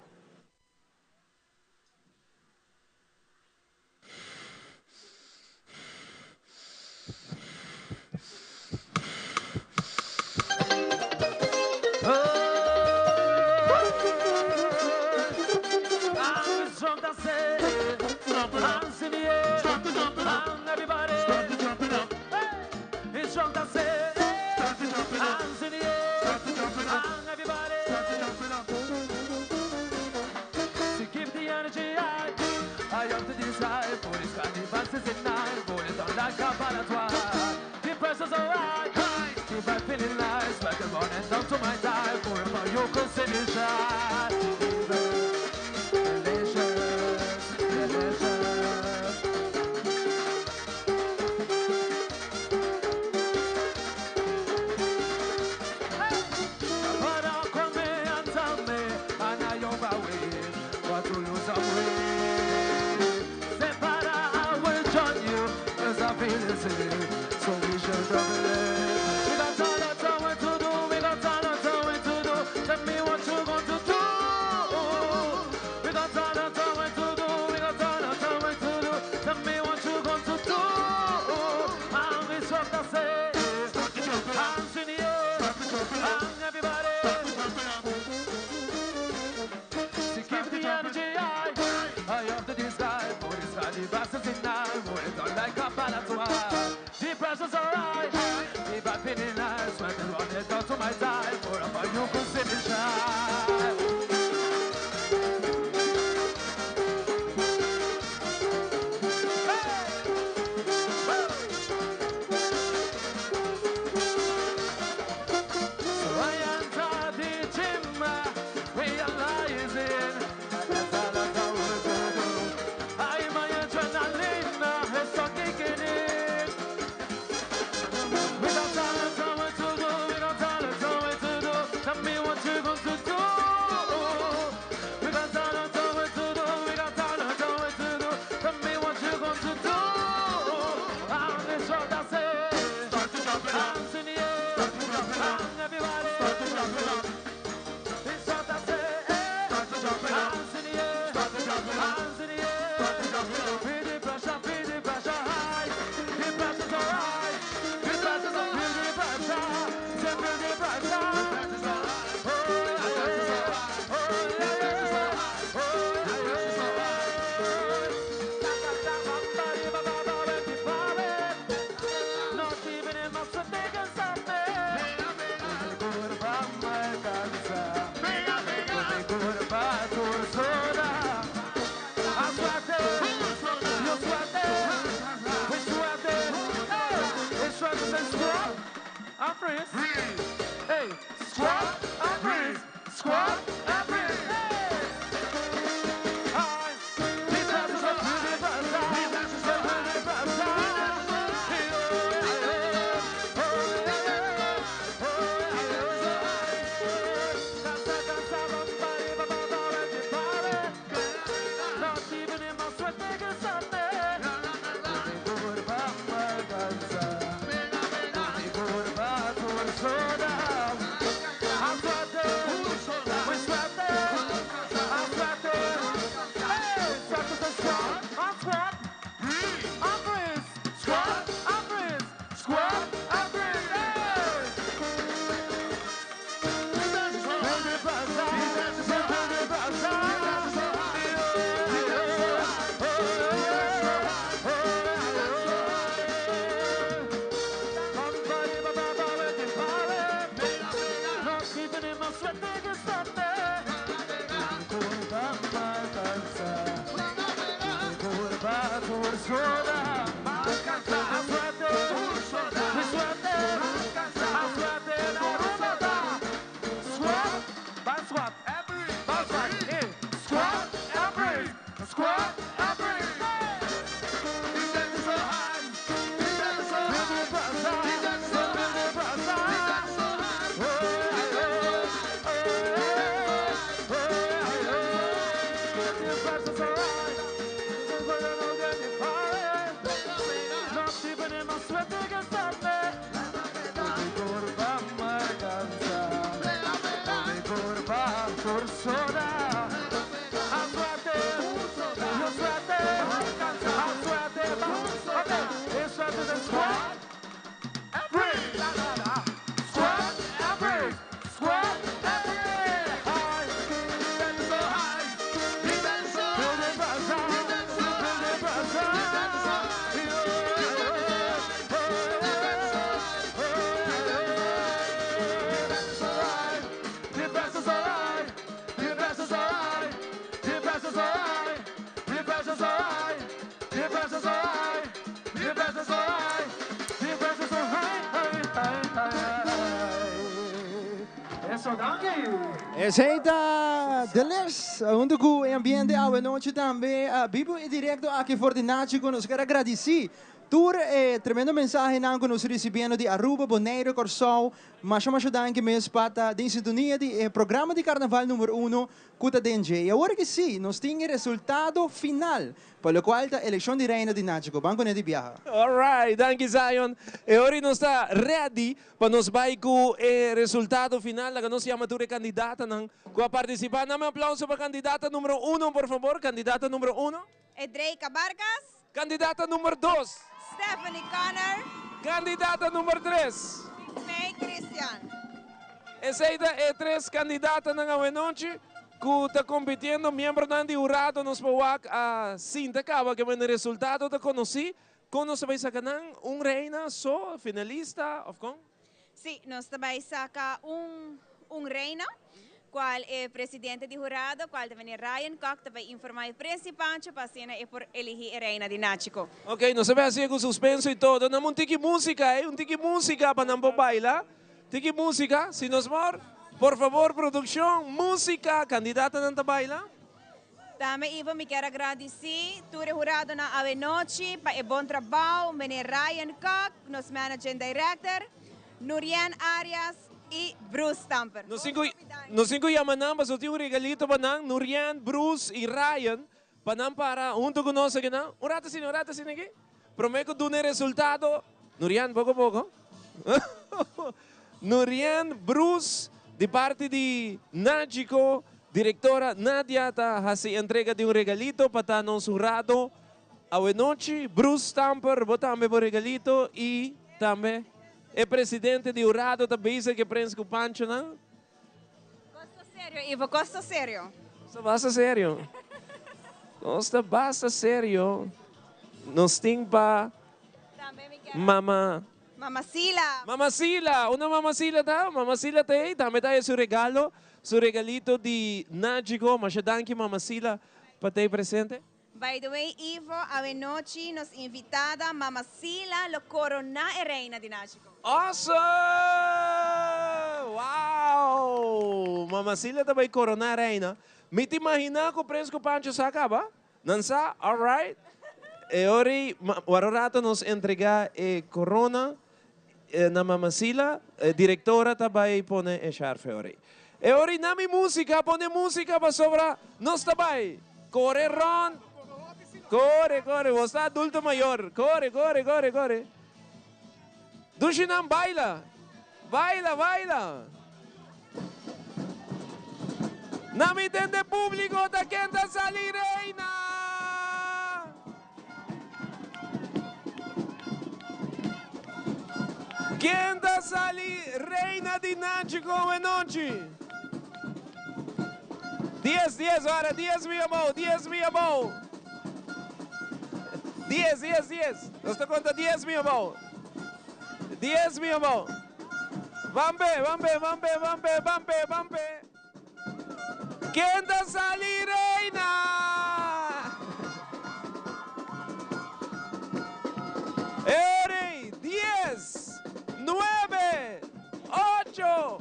Rapping in eyes, sweat and run it down to my thigh. For up you could see me shine. So I enter the gym, realizing that all I want to do. I my adrenaline is so kicking in. We got talent, what to do. We got talent, what to do. Tell me what you going to do. We got talent, what to do. We got talent, what to do. Tell me what you going to do. I'm the shot I say. Start to jump it up. Hands in the air. Start to jump it up. Everybody. Start to jump it up. It's what I say. Start to jump it up. Hands in the air. Start to jump it up. Hands in the air. Start to jump it up. Feel the pressure, feel the pressure high. The pressure's alright. The pressure's on. Feel the pressure. Say feel the pressure. The pressure's alright. Oh yeah. Oh yeah. Oh yeah. Not even in my sweat they can stop me. Curva alcanza. Curva soda. A suerte, yo suerte, we suerte, hey, it's suerte say squat and freeze. Hey, squat and freeze, squat and freeze. Hey. Aye. The pressure's on, the pressure, the pressure. Not even in my sweat, they can stop me. Curva alcanza. Curva soda. A suerte, we suerte, a suerte. Hey, suerte say squat, and squat, and freeze, squat, and freeze, squat, and freeze. Hey. Feel the pressure, feel the pressure. Not even in my sweat, they can stop me. Curva alcanza. Curva soda. A suerte, mi suerte, a suerte, la Squat, back squat, back squat, eh. Squat and freeze, squat and freeze. Not even in my sweat, they can stop me. Curva alcanza. Curva soda. A suerte, yo suerte, a suerte, okay. It's suerte the squat and freeze. Squat and freeze. Squat and freeze. High, so high. Feel the pressure. Feel the pressure. The pressure's alright. The pressure's alright. The pressure's alright. The pressure's alright. The pressure's alright. The pressure's alright. The pressure's alright. Eso, danki. Esey ta Deles, hunto cu e ambiente awe nochi tambe, bibo y directo aki for di Nagico, nos kier gradici tur e tremendo mensahe nan cu nos ricibiendo di Aruba, Bonaire, Corsou, masha masha danki mes pa ta den sintonia di e programa di Carnaval number 1 cu ta den dje. Y awor cu si, nos tin e resultado final, pa locual ta eleccion di Reina di Nagico. Ban cu di biaha. All right, thank you Zion. Y awor nos ta ready pa nos bay cu e resultado final. Laga nos yama tur candidatonan cu a participa. Duna un aplauso pa candidata number 1, por fabor. Candidata number 1. Edreika Vargas. Candidata number 2. Stephanie Connor. Candidata number 3. May Christian. Esey ta e tres candidatonan awe nochi cu ta compitiendo, miembronan di hurado, nos por a sinta caba cu e resultado ta conoci. Con nos bay saca un reina so finalista of con? Si, nos ta bay saca un un reina, cual e presidente di hurado, cual ta meneer Ryan Kock, ta bay informa e Prins y Pancho pa asina e por eligi e reina di Nachico. Ok, nos ta bay haci'e cu suspenso y todo. Nan un tiki musica, ey, un tiki musica pa nan por baila. Tiki musica, si nos mor. Por favor, produccion, musica, candidatanan ta baila. Tambe Ivo mi kier a gradici tur e huradonan awe nochi pa e bon trabao, meneer Ryan Kock, nos managing director, Nurien Arias y Bruce Stamper. Nos tin cu nos tin cu yama nan pasobra tin un regalito pa nan, Nurien, Bruce y Ryan, pa nan para hunto cu nos akinan. Un rato asina, un rato asina aki. Prome cu duna e resultado, Nurien, poco poco. Nurien, Bruce, di parti di Nagico, directora Nadia ta haci entrega di un regalito pa ta nos hurado awenochi. Bruce Stamper, bo tambe bo regalito y tambe e presidente di hurado ta bezig cu e prens cu panchonan. Costa serio, Ivo, costa serio. Nos ta basta serio. Nos ta basta serio. Nos tin pa mama. Mama Sila. Mama Sila, unda Mama Sila ta? Mama Sila ta ei, tambe ta e su regalo, su regalito di Nagico. Masha danki Mama Sila pa ta ei presente. By the way Ivo, awenochi nos invitada Mama Sila lo corona e reina di Nagico. Awesome! Wow! Mama Sila ta bay corona e reina. Mi ta imagina cu Prins cu Pancho sa caba. Nan sa? Alright. E ora ei, wara un rato nos entrega e corona na Mama Sila. E directora ta bay pone e sharf e ora ei. E ora ei na mi musica, pone musica pasobra nos ta bay. Core rond. Core, core. Bo ta adulto mayor. Core, core, core, core. Dushinan baila. Baila, baila. Na mi tende publico ta ken ta sali reina. Ken ta sali reina di nachi con e nochi? Dies, dies, ora, dies mi abou, dies mi abou. Dies, dies, dies. Nos ta conta dies mi abou. Dies mi abou. Ban be, ban be, ban be, ban be, ban be, ban be. Ken ta sali reina? Eri, dies, nuebe, ocho,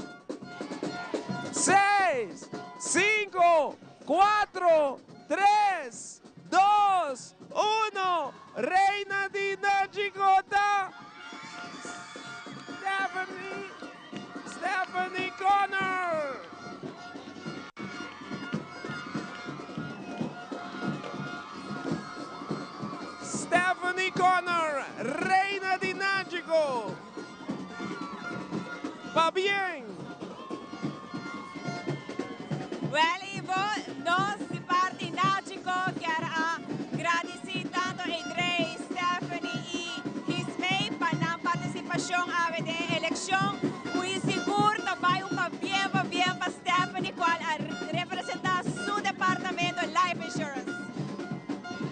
seis, cinco, cuatro, tres, dos, uno. Reina di Nachigota, Stephanie, Stephanie Connor. Stephanie Connor, Reina di Nachico. Pabien! Wel Ivo, nos di parti Nachico kier a gradici tanto Edrey, Stephanie y Gismey pa nan participacion awe den e eleccion. Ui sigur ta bay un pabien pabien pa Stephanie cual a representa su departamento Life Insurance.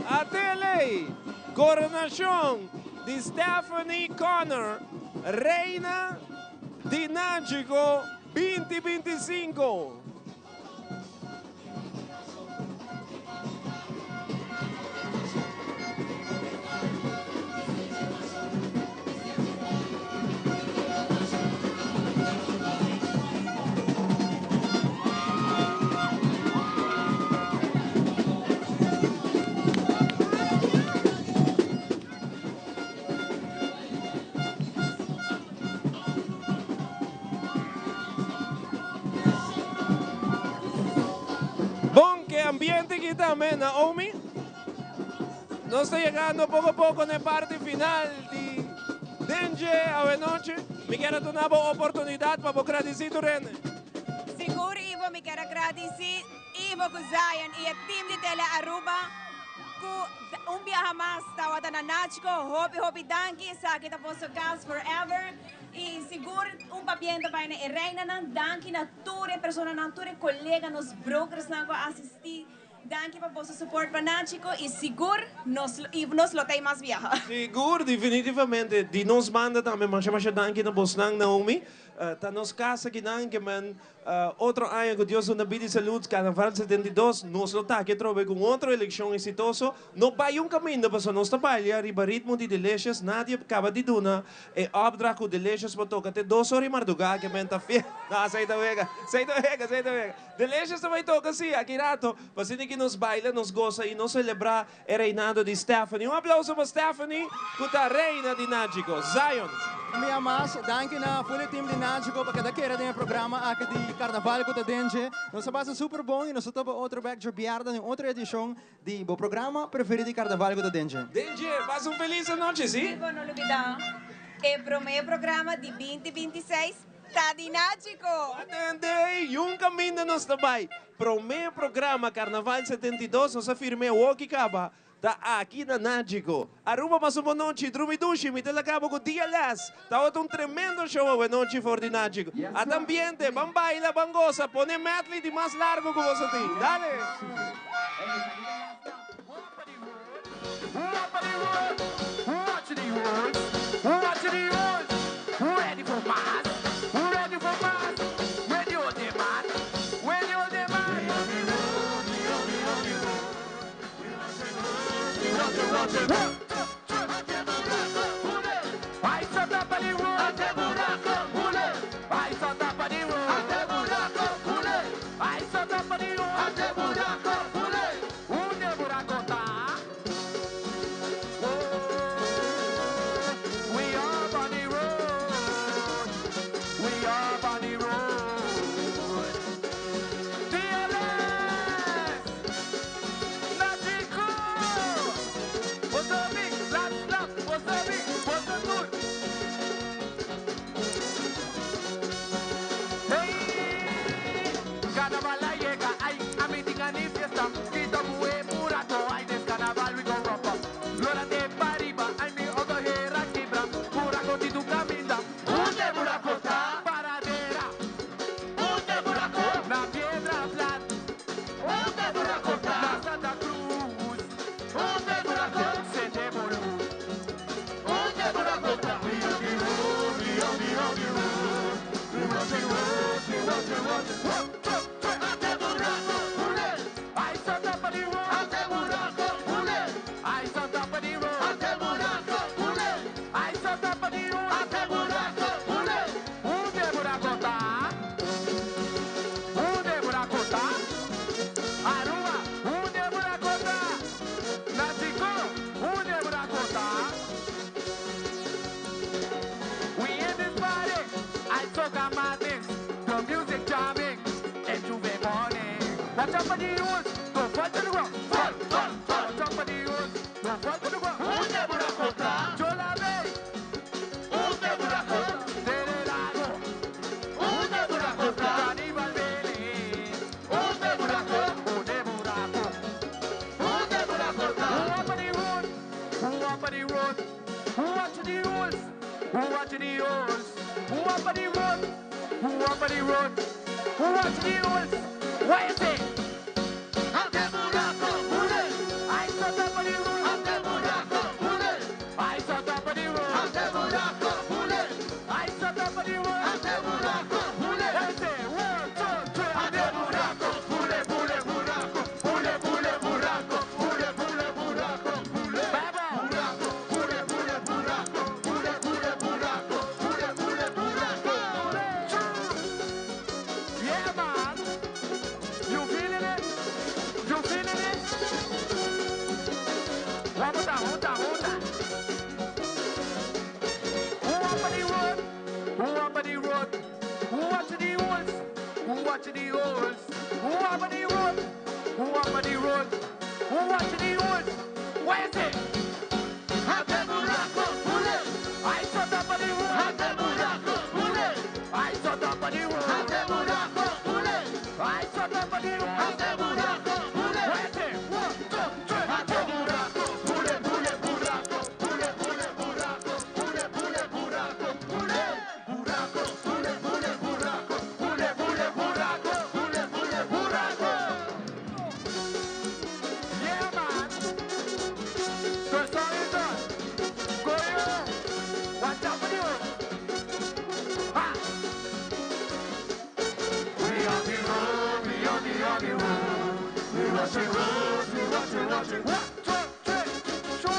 Atele, coronacion di Stephanie Connor, Reina di Nachico binti binticinco. Bon, ke ambiente aki tambe, Naomi. Nos ta yegando poco poco na e parti final di Dengue awenochi. Mi kier a duna bo oportunidad pa bo gradici tur hende. Sigur Ivo, mi kier a gradici Ivo cu Zion y e team di Tele Aruba cu Un biaha mas tawata na Nachco, hopi hopi danki, esaki ta boso cas forever y sigur un pabien ta bay na e reinanan, danki na tur e personanan, tur e colega, nos brokersnan cu a asisti, Danki pa boso support pa Nagico y sigur nos y nos lo ta mas biaha. Sigur, definitivamente. Di nos banda tambe masha masha danki na bosnan, Naomi. Ta nos casa akinan ke men otro aña cu Dios duna bida y salud, Carnaval 72, nos lo ta aki atrobe cu un otro eleccion exitoso. No bay un caminda pasobra nos ta baila riba ritmo di Delicious. Nadie caba di duna e opdracht cu Delicious por toca te dos ora y marduga ke men ta fiel. No, esey ta wega, esey ta wega, esey ta wega. Delicious ta bay toca si, aki rato. Pa asina ki nos baila, nos goza y nos celebra e reinado di Stephanie. Un aplauso pa Stephanie cu ta reina di Nagico. Zion. Un bia mas, danki na full e team di Nagico pa keda kere den e programa aki di Carnaval cu ta den dje. Nos a pasa super bon y nos ta topa otro bek djobièrnè den otro edicion di bo programa preferi di Carnaval cu ta den dje. Den dje, pasa un feliz anochi, si? Y bo no lubida e prome programa di binti 26 ta di Nagico! Atende! Y un caminda nos ta bay. Prome programa Carnaval 72 nos a firme awoki caba ta aki na Nagico. Aruba pasa un bon nochi, drumi dushi, mi ta laga bo cu DLS. Tawata un tremendo show awe nochi for di Nagico. Ata ambiente, ban baila, ban goza, pone medley di mas largo cu boso tin. Dale! One, two, three, show.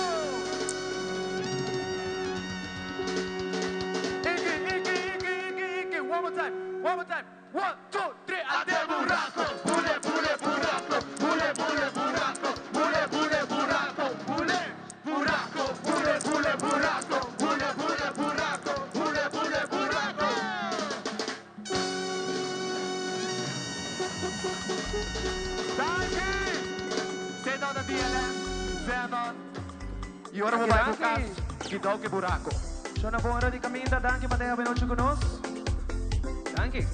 Iki, iki, iki, iki, iki. One more time, one more time. One, two, three. Ate buraco, bule, bule, buraco, bule, bule, buraco, bule, bule, buraco, bule, buraco, bule, bule, buraco, bule, bule, buraco, bule, bule, buraco. Danki! Zenon na DLM, Zenon. Y ora bo bai bo cas, kidou ke buraco. Shona bon ora di caminda, danki pa deha benochi cu nos. Danki.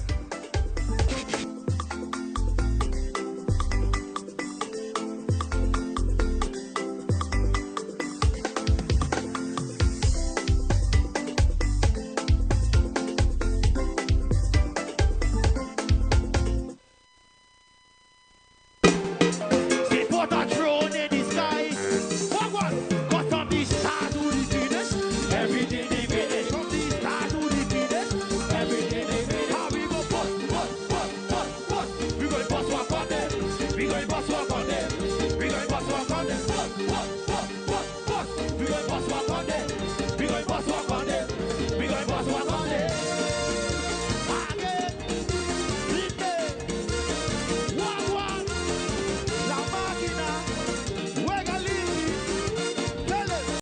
They put a drone in the sky. What one? Got from the start to the finish. Everything they